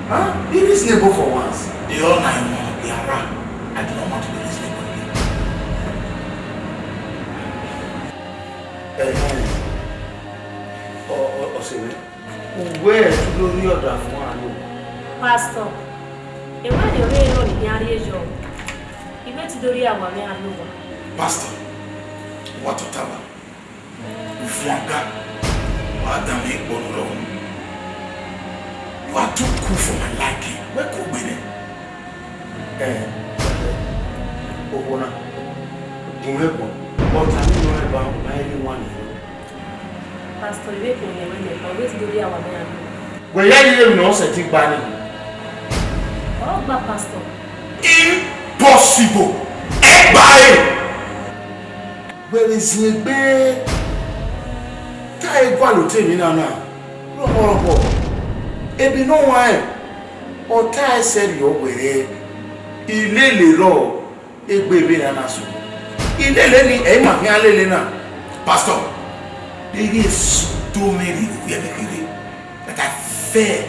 Huh? Be reasonable for once. The all night one of Kiara. I do not want to be reasonable here. Eh, eh. O, o, o, Uwẹ ẹ tu do rhie ọdafẹn aro. Pastor, emwa ne ọ rre erhọn ne I khian rhie yọ, I vbe tu do rhie awa mwẹ aro owa. Pastor, Wa tota wa, u fuan ga, wa danmwẹ ikpọ ne u rrọọ. You are too cool for my liking. Wẹ ku gbe nẹ. Ẹ, okhuo na, gun mwẹ guan, but a ni nọ ẹre ba, ma i re wan nẹ. Pastor, I vbe khin ne wẹ nẹ, ọ vbe do rhie awa mwẹ ra? Wẹ ya ye emwi ne ọ sẹtin gba nii? Ọ gba, Pastor. Impossible! Ẹ gba ẹre! Wẹ vbe ziengbe, te a i gualọ otọ emwi na na, rọkhọrọkhọ, ebe ne ọ huanrẹn, ọ ta ẹe sẹrriọ wẹẹ, ilele rrọọ egbe vbe na na so. Ilele ni, ẹ i ma khian lele na. Pastor, deghẹ eso do mwẹ rhie vbe ovbi ẹmwẹ kherhe, that I fell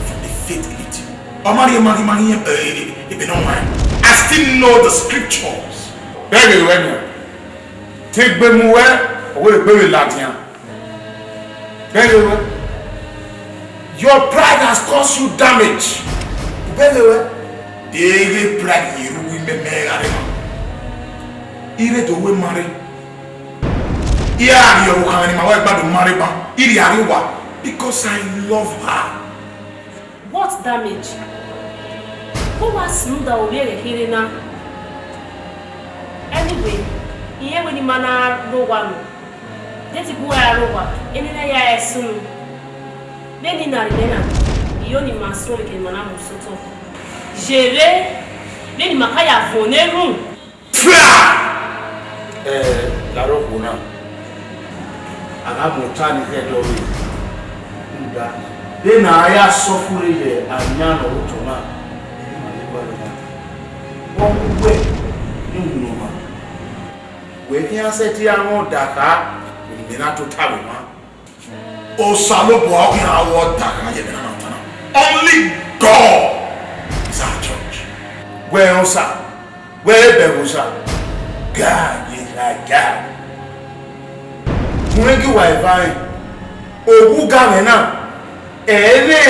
from the faith little. Ọ ma rhie, ma rhie, ma rhie, eh, eh, eh, ebe ne ọ huanrẹn. I still know the scriptures. Bẹghe ruẹ nian, te egbe mu ruẹ, ọ wẹ egbe vbe ladian. Bẹghe ruẹ. Your pride has caused you damage. Bẹghe ruẹ. Deghẹ pride ye ru uwu imẹmẹ gha rre na, I rre do wẹ ma rre. I a rhie ọvbokhan ne ima wa gba do ma rre ban, I rhie arrie owa, because I love her. What damage? Vbe uwa sunu da ovbi ẹghẹ kherhe na? Anyway, irẹn wẹ ne ima na rre owa nọ. De te gu ra rre owa, eni na ya ẹre sunu. Vbene I na rre imẹ na, I yo ne ima suẹn vbe kene ima na mu sẹ otọ. Ye vbe, vbene ima ka ya vuọn ne erhunmwu. Fia! Ẹ, la rre okhuo na, a gha mu ọta ni khẹ dọghe, rhunmwuda, vbene a ya sẹ ọfure ye ayan ne ọ rre otọ na, emwa ni gualọ na, ọ wu uwẹ ne iwinna ọmwa, wẹ khian sẹtin ra mwẹ ọdakha vbene imẹ na tota vbe emwa. Osanobua ọ khian wẹ ọdakha ye ẹmwẹ ne a na ta na. Only God is our judge. Wẹ rẹn Osa, wẹ rẹn bẹghe Osa, ga ye gha ga. Gun ẹgi uwa eva rẹn, owa ugamwẹ na, ẹ i mwẹ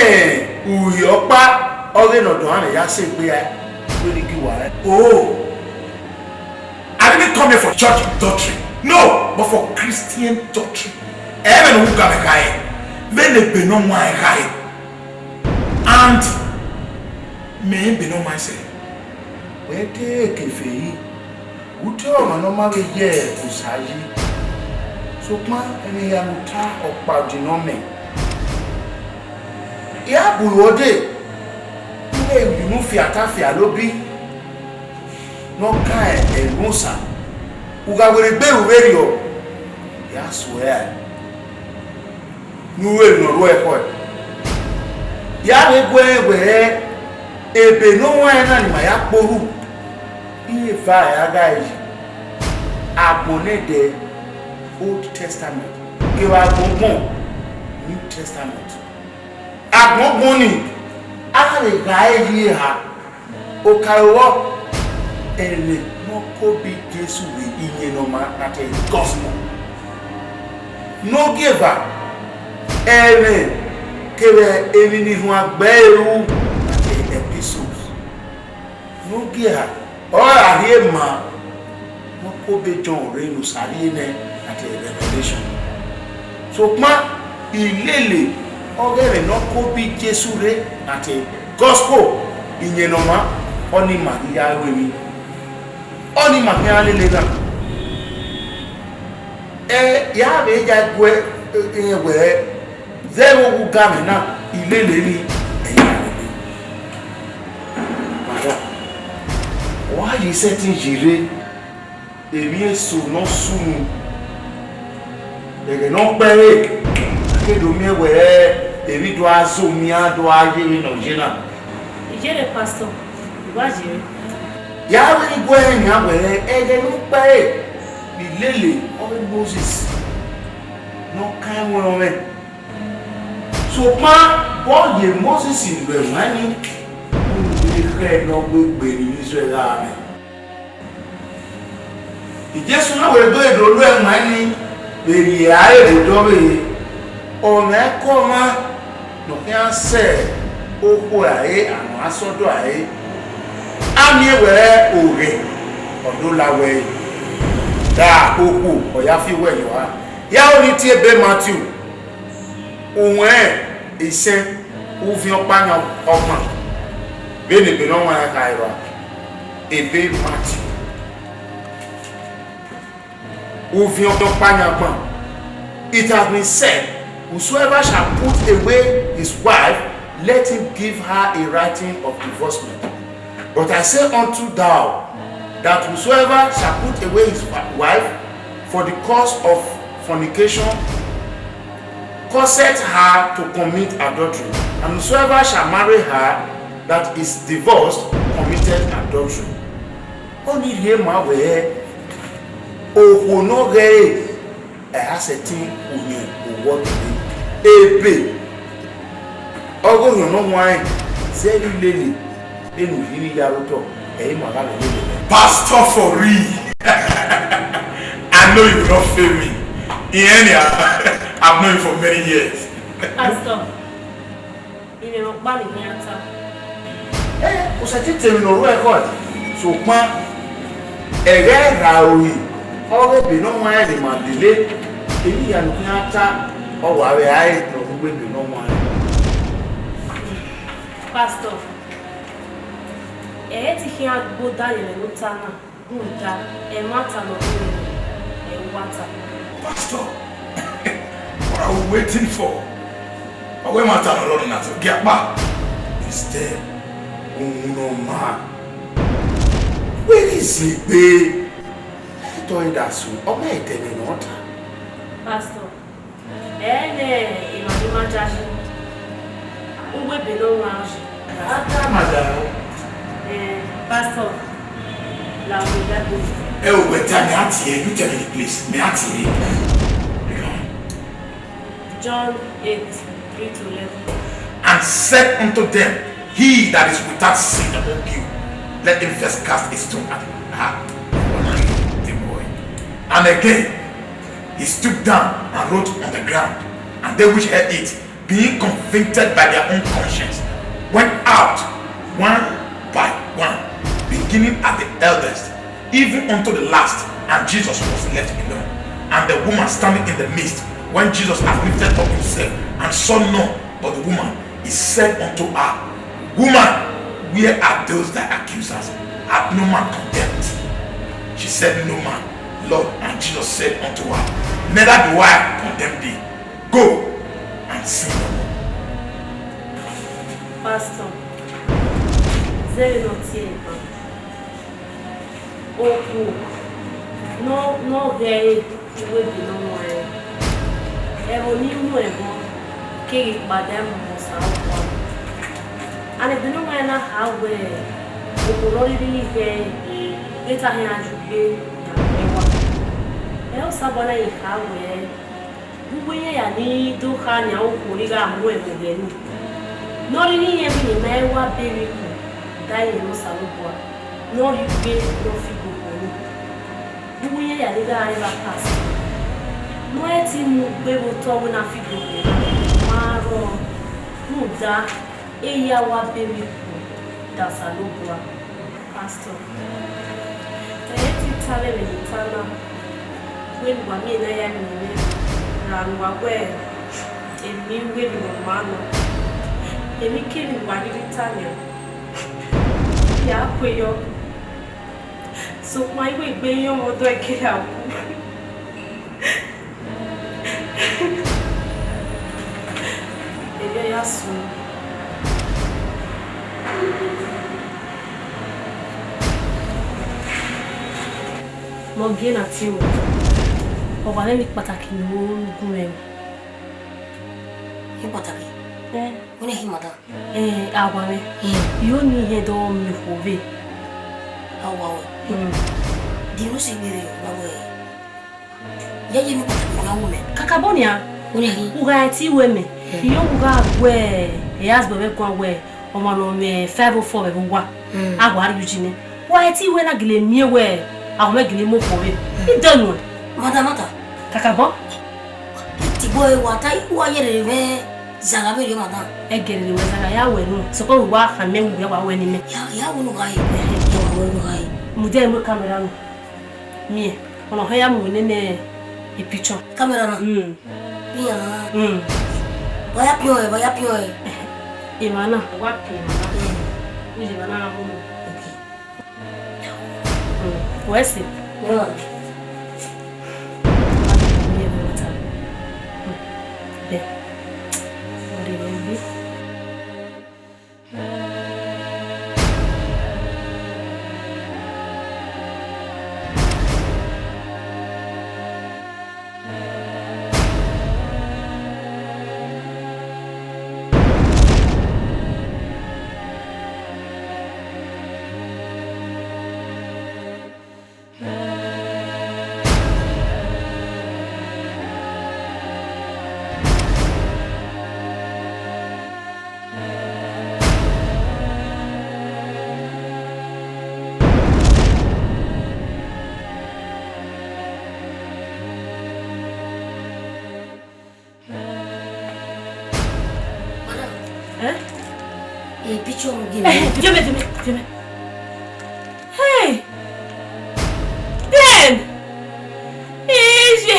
uhi ọkpa ọghe ne ọdọ ọnrẹn ya sẹ egbe rae, wẹ ne I gie uwa rẹn. Oh, I didn't come here for church doctrine. No, but for Christian doctrine. Ẹmwẹ ne uwu ga mwẹ gha re, vbene egbe ne ọ wan gha re. And mẹ egbe ne ọ wan sẹ. Wẹ te ekefe yi, u te ọmwa ne ọ ma vbe ye Osa yi. Sokpan emwi hia ne u ta ọkpa dinọ mẹ. I a bu ruẹ dee, u vbe unu fiata fia lobi. Ne ọ kan ẹmwẹ Osa, u gha werriegbe ru vberriọ, ya suẹe rae, ne u ru emwi ne ọ ru ẹre khọe. Ya vbe gu ẹre wẹẹ, ebe ne ọ huanrẹn na ne ima ya kpe orhu, iran eva ẹre a gha re yi, agbọn nẹdẹ Old Testament kevbe agbọn ọgbọn New Testament. Agbọn ọgbọn nii, a gha vbe gha ẹre yi eha. Okaro vbọ, ẹmwẹ ne ọ ke obọ Jesu vbe Iyẹn Ne ọ maa na te gospel. Ne ogieva, ẹmwẹ kevbe emwi ne irhuanegbe ẹre ru na te epistles. Ne ogieva, ọ ra rhie maa, ne ọ ke obọ Jọn rre ne Osa rhie nẹ na te Revelation. Sokpan ilele ọghe ẹmwẹ ne ọ ke obọ Jesu rre na te gospel, Iyẹn Ne ọ maa, ọnii ma ghi ya ru emwi, ọnii ma khian lele na. Ẹ, ya vbe ya guẹ, ẹ, ẹ, wẹẹ, zẹ vbe owa ugamwẹ na, ilele ni, ẹ ya lele. Madam, ọ gha ye sẹtin yi rre, emwi eso ne ọ sunu, ẹghẹ ne ọ kpẹre, a ke do miẹn wẹẹ emwi do a zo miẹn, a do a ye vbene ọ ye na. Iyẹrẹ, Pastor, I wa yere. Ya vbe ghi gu ẹre yan wẹẹ ẹghẹ ne ọ kpẹre, ilele ọghe Mosis ne ọ kan ẹmwẹ ọnrẹn. Sokpan vbe ọ ye Mosis ru ẹwaẹn ni, u vbe khẹ ne ọ wegbe ne Izrẹl gha mwẹ. Jesu na wẹ do do ru ẹwaẹn ni vbe rhie ẹre vbe odọ vbe ọmwa ẹko ọmwa ne ọ khian sẹ okhuo ra re, a nọ a sẹ ọdọ ra re, a miẹn wẹẹ oghẹ ọ do la wẹ ẹre. Ra okhuo ọ ya fi owẹ yọ ha. Ya ro ni tie ebe Matthew, uwẹn isẹn, uviẹn ọkpa yan ọgbọn, vbene ebe ne ọ wan kha evba, ebe Matthew. Uviẹn ọkpa yan ọgbọn. It has been said, "Whosoever shall put away his wife, let him give her a writing of divorcement. But I say unto thou, that whosoever shall put away his fa-, wife for the cause of fornication, causeth her to commit adultery, and whosoever shall marry her that is divorced committed adultery." Ọnii rhie ma wẹẹ, okhuo ne ọ ghẹre, ẹ i ra sẹtin khuẹn owọ dede. Ebe ọghe Orhiọn Ne Ọ Huanrẹn zẹ vbe lele, vbene u rhirhi ya rre otọ, ẹ i ma gha vbe lele. Pastor for real. I know you will not fail me. In any, I've known you for many years. Pastor, I mwẹ ọkpa ne I khian ta. Ẹ, u sẹtin ta emwi ne ọ ru ẹkhọe, sokpan ẹghẹ ra ori ọghe ebe ne ọ wan rẹn ma dele, emwi hia ne u khian ta, ọ wa vbe a re ne ọ rre uwu ebe ne ọ wan rẹn. Pastor, ẹ i te khian gbe odaro ye ẹmwẹ ne u ta na. Rhunmwuda, ẹmwata ne ọ rre mwẹ, ẹ i wa ta. Pastor, what are we waiting for? Ọ wẹ ẹmwata ne ọ rre ọnii na, te ọ gie akpa. Instead, uhunmwu ne ọ maa. Wẹ ghi zẹ egbe, ẹ i tọ ẹre da so, ọ ma ẹdẹ mwẹ ne ọ ta. Pastor, ẹ nẹ emwa ni ma jayi, uwu ebe ne ọ wan yi. A ta ma da o. Eh, Pastor, la oya gbe. Ẹ o, wẹ ta, mẹ a tie, you tell me the place, mẹ a tie. John eight, three to eleven. And said unto them, "He that is without sin among you, let him first cast a stone at her." And again, he stooped down and wrote on the ground, and they which heard it, being convicted by their own conscience, went out one by one, beginning at the eldest, even unto the last, and Jesus was left alone. And the woman standing in the midst, when Jesus had lifted up himself, and saw none but the woman, he said unto her, "Woman, where are those thy accusers? Hath no man condemned thee?" She said, "No man, Lord." And Jesus said unto her, "Neither do I condemn thee. Go and sin no more." Pastor, zẹ vbene ọ tie ẹre ban. Okhuo ne ọ, ne ọ ghẹ ẹre uwu ebe ne ọ wan rẹn, ẹvbo ni mu ẹbọ keghi kpadaẹmwẹ Osanobua. And ebe ne ọ wan rẹn na kha wẹẹ, okhuo ne ọ rhirhi ghẹ ẹre, vbe te a khian ya ugbe ya mu ẹwa. Ẹ, Osanobua na ghi kha wẹẹ, uwu iran ya ni do kha nian okhuo ni gha mu ẹvbo ghẹ ni, ne ọ rhirhi rẹn vbene ima i wa be emwi ikhuo da ye ne Osanobua, ne ọ rhie ugbe ne ọ fi gbe okhuo ni. Uwu iran ya ni gha re vbe akas, ne ọ i te mu ugbe vbe otọ wẹ ne a fi gbe okhuo na, ma rrọọ, rhunmwuda, e ya wa be emwi ikhuo da Osanobua. Pastor, ẹ i te ta vbe emwi ne I ta na, wẹ ne uwa miẹn ne a ya miẹn mwẹ ra ne uwa wẹ emwi wẹ emwi ne ọ maa nọ, emwi kemwi ne uwa rhirhi ta nian, ya kue yọ, sokpan I wẹ egbe yọ mwẹ ọdọ ẹkẹre a wu. Erriọ ya sunu. Ne ọ gie na tie ruẹ, ọ wa mwẹ emwi kpataki ne u ru gun mwẹ. Emwi kpataki? Ẹ. Wẹ nẹ khin, madam? Ẹ, a wa mwẹ. Ẹ. I ho ne I hẹn do miẹn okhuo vbe. A wa wẹ. Mm. Di unu si gbe vbe na wẹ. Ya ye emwi kpataki ne a wu mẹ. Kakabọ nian. Wẹ nẹ khin. U gha tie ruẹ mẹ. Ẹ. I ho u gha gu ẹ, ẹ, husband mwẹ guan wẹ, ọmwa ne ọ mwẹ five oh four vbe uwa. Mm. A wa rrie uyi nẹ. Wa tie ruẹ na gele miẹn wẹ, a wa mwẹ gele mu okhuo vbe. Mm. I dẹ nuẹn. Madam, madam. Kakabọ. Tigbo ẹre wa ta, wa ye rere mwẹ zagha vberriọ, madam. Ẹ gele rere wẹ zagha, ya wẹ nu. Sokpan wa kha mẹ, wa wa wẹ ne imẹ. Ya, ya wẹ ne u gha ye, ya wa wẹ ne u gha ye. Mudia mu camera nu. Miẹn. Ọna ọ ya mu nene e picture. Camera na? Mm. Iran. Mm. Wa ya piọn ẹre, wa ya piọn ẹre. Emwa na, wa piọn emwa na. Mm. U ye emwa na gha mu. Okay. Mm. Wẹ sẹ? Yeah. Bẹ. Wa rhie mwẹ egbe. Madam. Eh? A picture of you. Eh, video me, video me, video me. Hey! Ben! Easy!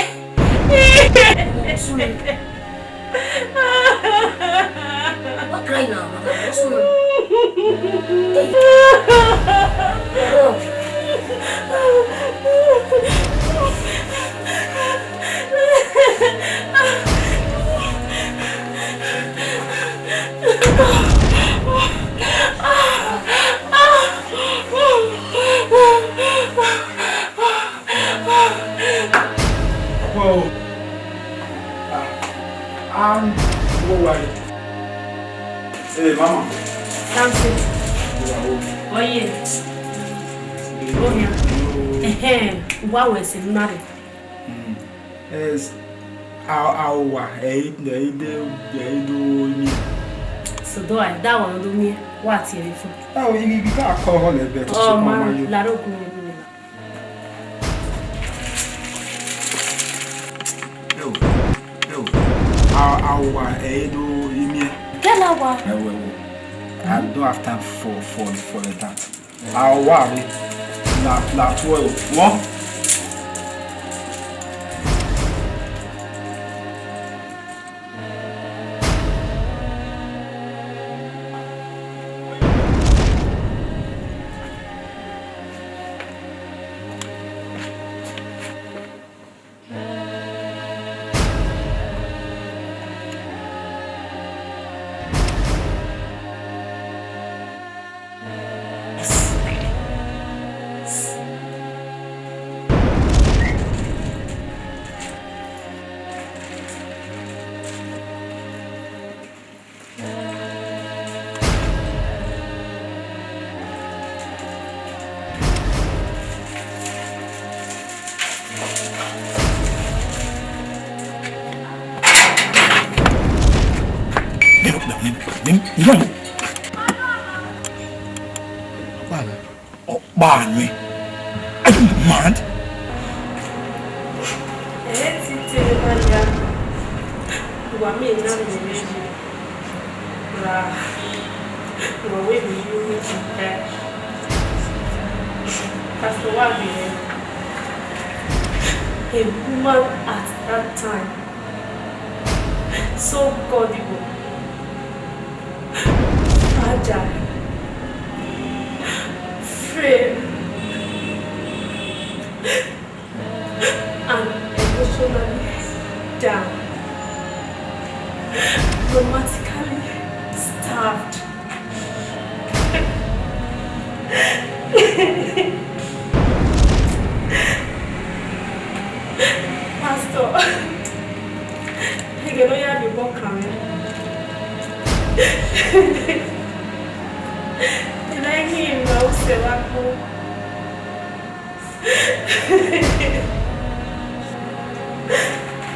Sorry. What cry now, madam? What's wrong? Hey. Oh. Whoa. Ah, and who are you? Hey, mama. Samson. Ìyàwó. Oye. Oya. Ẹhẹn, wa wẹ ẹse na rre. Mm. Yes. A, a wa, ẹ i, ẹ i de, ẹ i do ni. So do I, that one do me, what you for? Oh, you, you can't call her like that. Oh, man, la ro kun ni. Ẹ o, ẹ o, a, a wa, ẹ i do imiẹn. Kẹ la wa. Ẹ wo, ẹ wo. I don't have time for, for, for that. A wa re. La, la tuẹ o. Wọ. Ọkpa mwẹ. Are you mad? Ẹ i te te vbe na ya, wa miẹn na miẹn vbe yi. Ra, wa wẹ vbe yi unu ti ta. Pastor wa gbe hẹ. A woman at that time, so gullible, fragile, frail, and emotionally down, romantically starved. Pastor, ẹghẹ ne ọ ya rhie obọ kan mwẹ. I na ghi emwa usẹ vbe agbọn.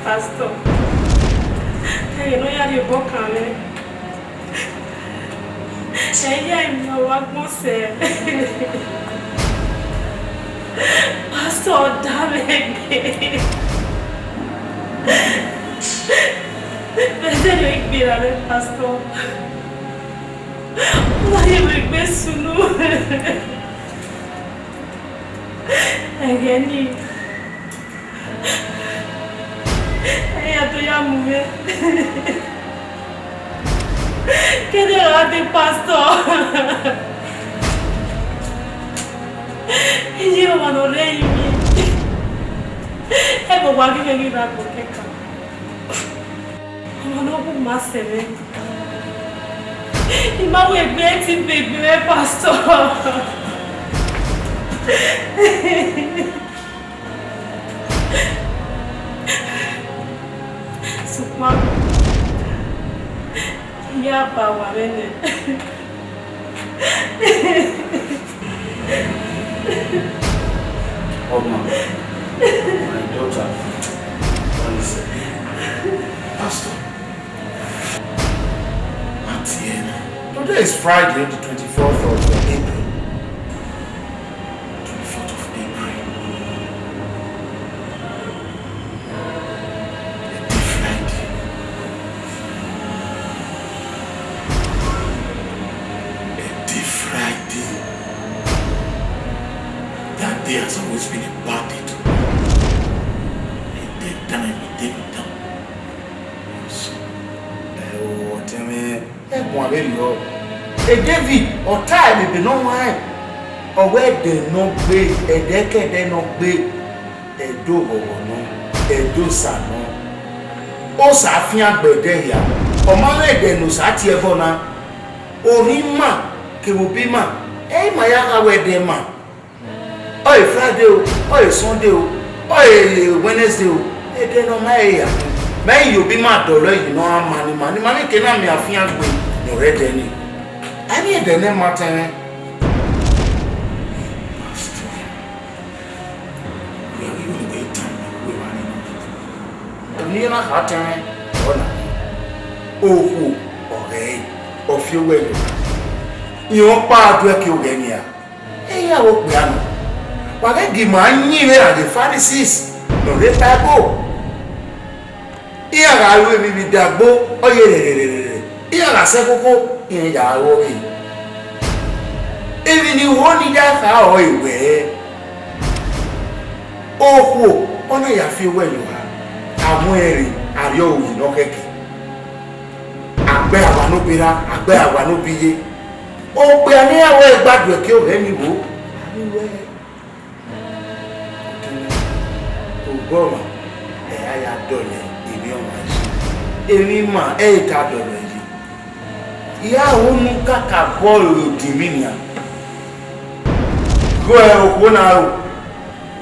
Pastor, ẹghẹ ne ọ ya rhie obọ kan mwẹ. Ẹ i ya emwa vbe agbọn sẹ. Pastor, da mwẹ egbe. Mẹ zẹdẹ gberra mwẹ, Pastor. Ọ ma rhie mwẹ egbe sunu. Ẹghẹ nii, Ẹ ya do ya mu mwẹ. Kẹdẹ gha dee, Pastor. Iye ọmwa ne ọ rre ẹrinmwi. Ẹghẹ wa ghi mwẹ ghi rre agbọn kẹkan. Ọmwa ne ọ wu ma sẹ mwẹ. I ma wẹ egbe ẹtin be egbe mwẹ, Pastor. Sokpan, I ya ba uwa vbe nẹ. Ọmọ, my daughter, what is it? Pastor, Atiena. Today is Friday, the twenty-fourth of April. Twenty-fourth of April. Ẹdẹ Friday. Ẹdẹ Friday. That day has always been a bad day to me. Ẹdẹ dan, ẹdẹ dan. Ẹ o, ọtẹn mwẹ, ẹguan vberriọ. E David, ọ ta ẹmwẹ ebe ne ọ huanrẹn, ọ wẹ ẹdẹ ne ọ gbe, ẹdẹkẹdẹ ne ọ gbe, ẹdẹ oghọghọ nọ, ẹdẹ osa nọ. Osa fiangbe ẹdẹ hia, ọ ma mwẹ ẹdẹ ne osa tie ẹbọ na. Orhiọn ima kevbe obọ ima, ẹ i ma ya gha wẹ ẹdẹ ima. Ọ e Friday o, ọ e Sunday o, ọ e Wednesday o, ẹdẹ ne ọ ma re ya. Mẹ i ye obọ ima dọlọ yi ne ọ ra ma ni ma ni ma ni ke na miẹn afiangbe ne ọ rre ẹdẹ ni. A i miẹn ẹdẹ ne ma tẹn mwẹ. Pastor, wẹ ghi wẹ tẹn mwẹ, wẹ wa ni. Emwi ne I na kha tẹn mwẹ, ọ na. Okhuo, ọ ghẹ ẹre, ọ fi owẹ yọ. Irẹn ọkpa a do ẹki oghẹ nian. Iran vbe okpia nọ, wa ghẹ gie ima yin vbe erha ghe Pharisees ne ọ rre Baibol. Iran gha ru emwi vbe idagbo, ọ ye rẹrẹrẹrẹ, iran gha sẹ khokho, iran ya ru ọvbehe. Emwi ne I ho ne I ya kha ọre wẹẹ, okhuo ọ na ya fi owẹ ye oha, a mu ẹn rre, a rrie ọre ne ọ khẹke. A gbe awa ne obọ erha, a gbe awa ne obọ iye. Okpia ne iran wẹ gba do ẹki oghẹ ni vbo, a ghi wẹ. Obọ ọmwa, ẹ ra ya dọlọ emwi ọmwa yi, emwi ima, ẹ i ta dọlọ yi. I ra ru ne u kakabọ roro dinmwi nian. Ghe okhuo na ro,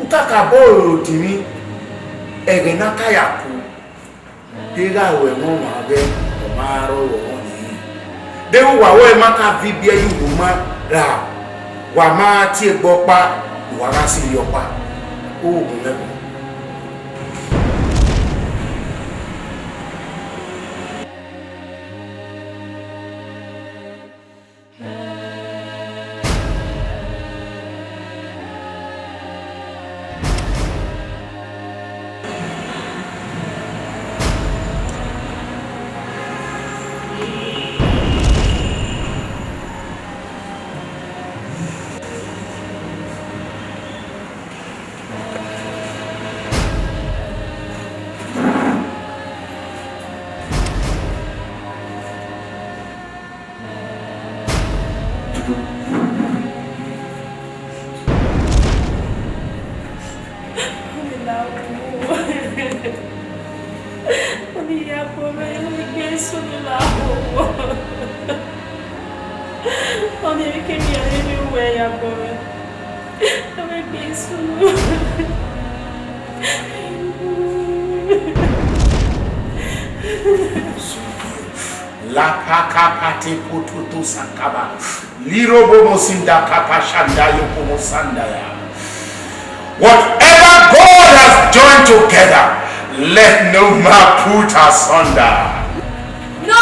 u kakabọ roro dinmwi, ẹghẹ ne a ka ya ku. De gha ru ẹmwẹ ọmwa ghẹ, ọ ma rrọọ vbe ọmọ nii. Deghẹ uwa wẹ ma ka viọ ibiẹ ye uwu ma ra, wa ma tie egbe ọkpa, ne uwa gha si ye ọkpa. Oghun mwẹ. Ọni iyabọ mwẹ, ọ gbe sunu la hoho. Ọni emwi kemwi a rre vbe uwẹ, iyabọ mwẹ. Ọ gbe sunu. Lakakapate pototo sakaba. Lirobomo sinda kapashanda yokomo sandaya. Whatever God has joined together, let no man put asunder. No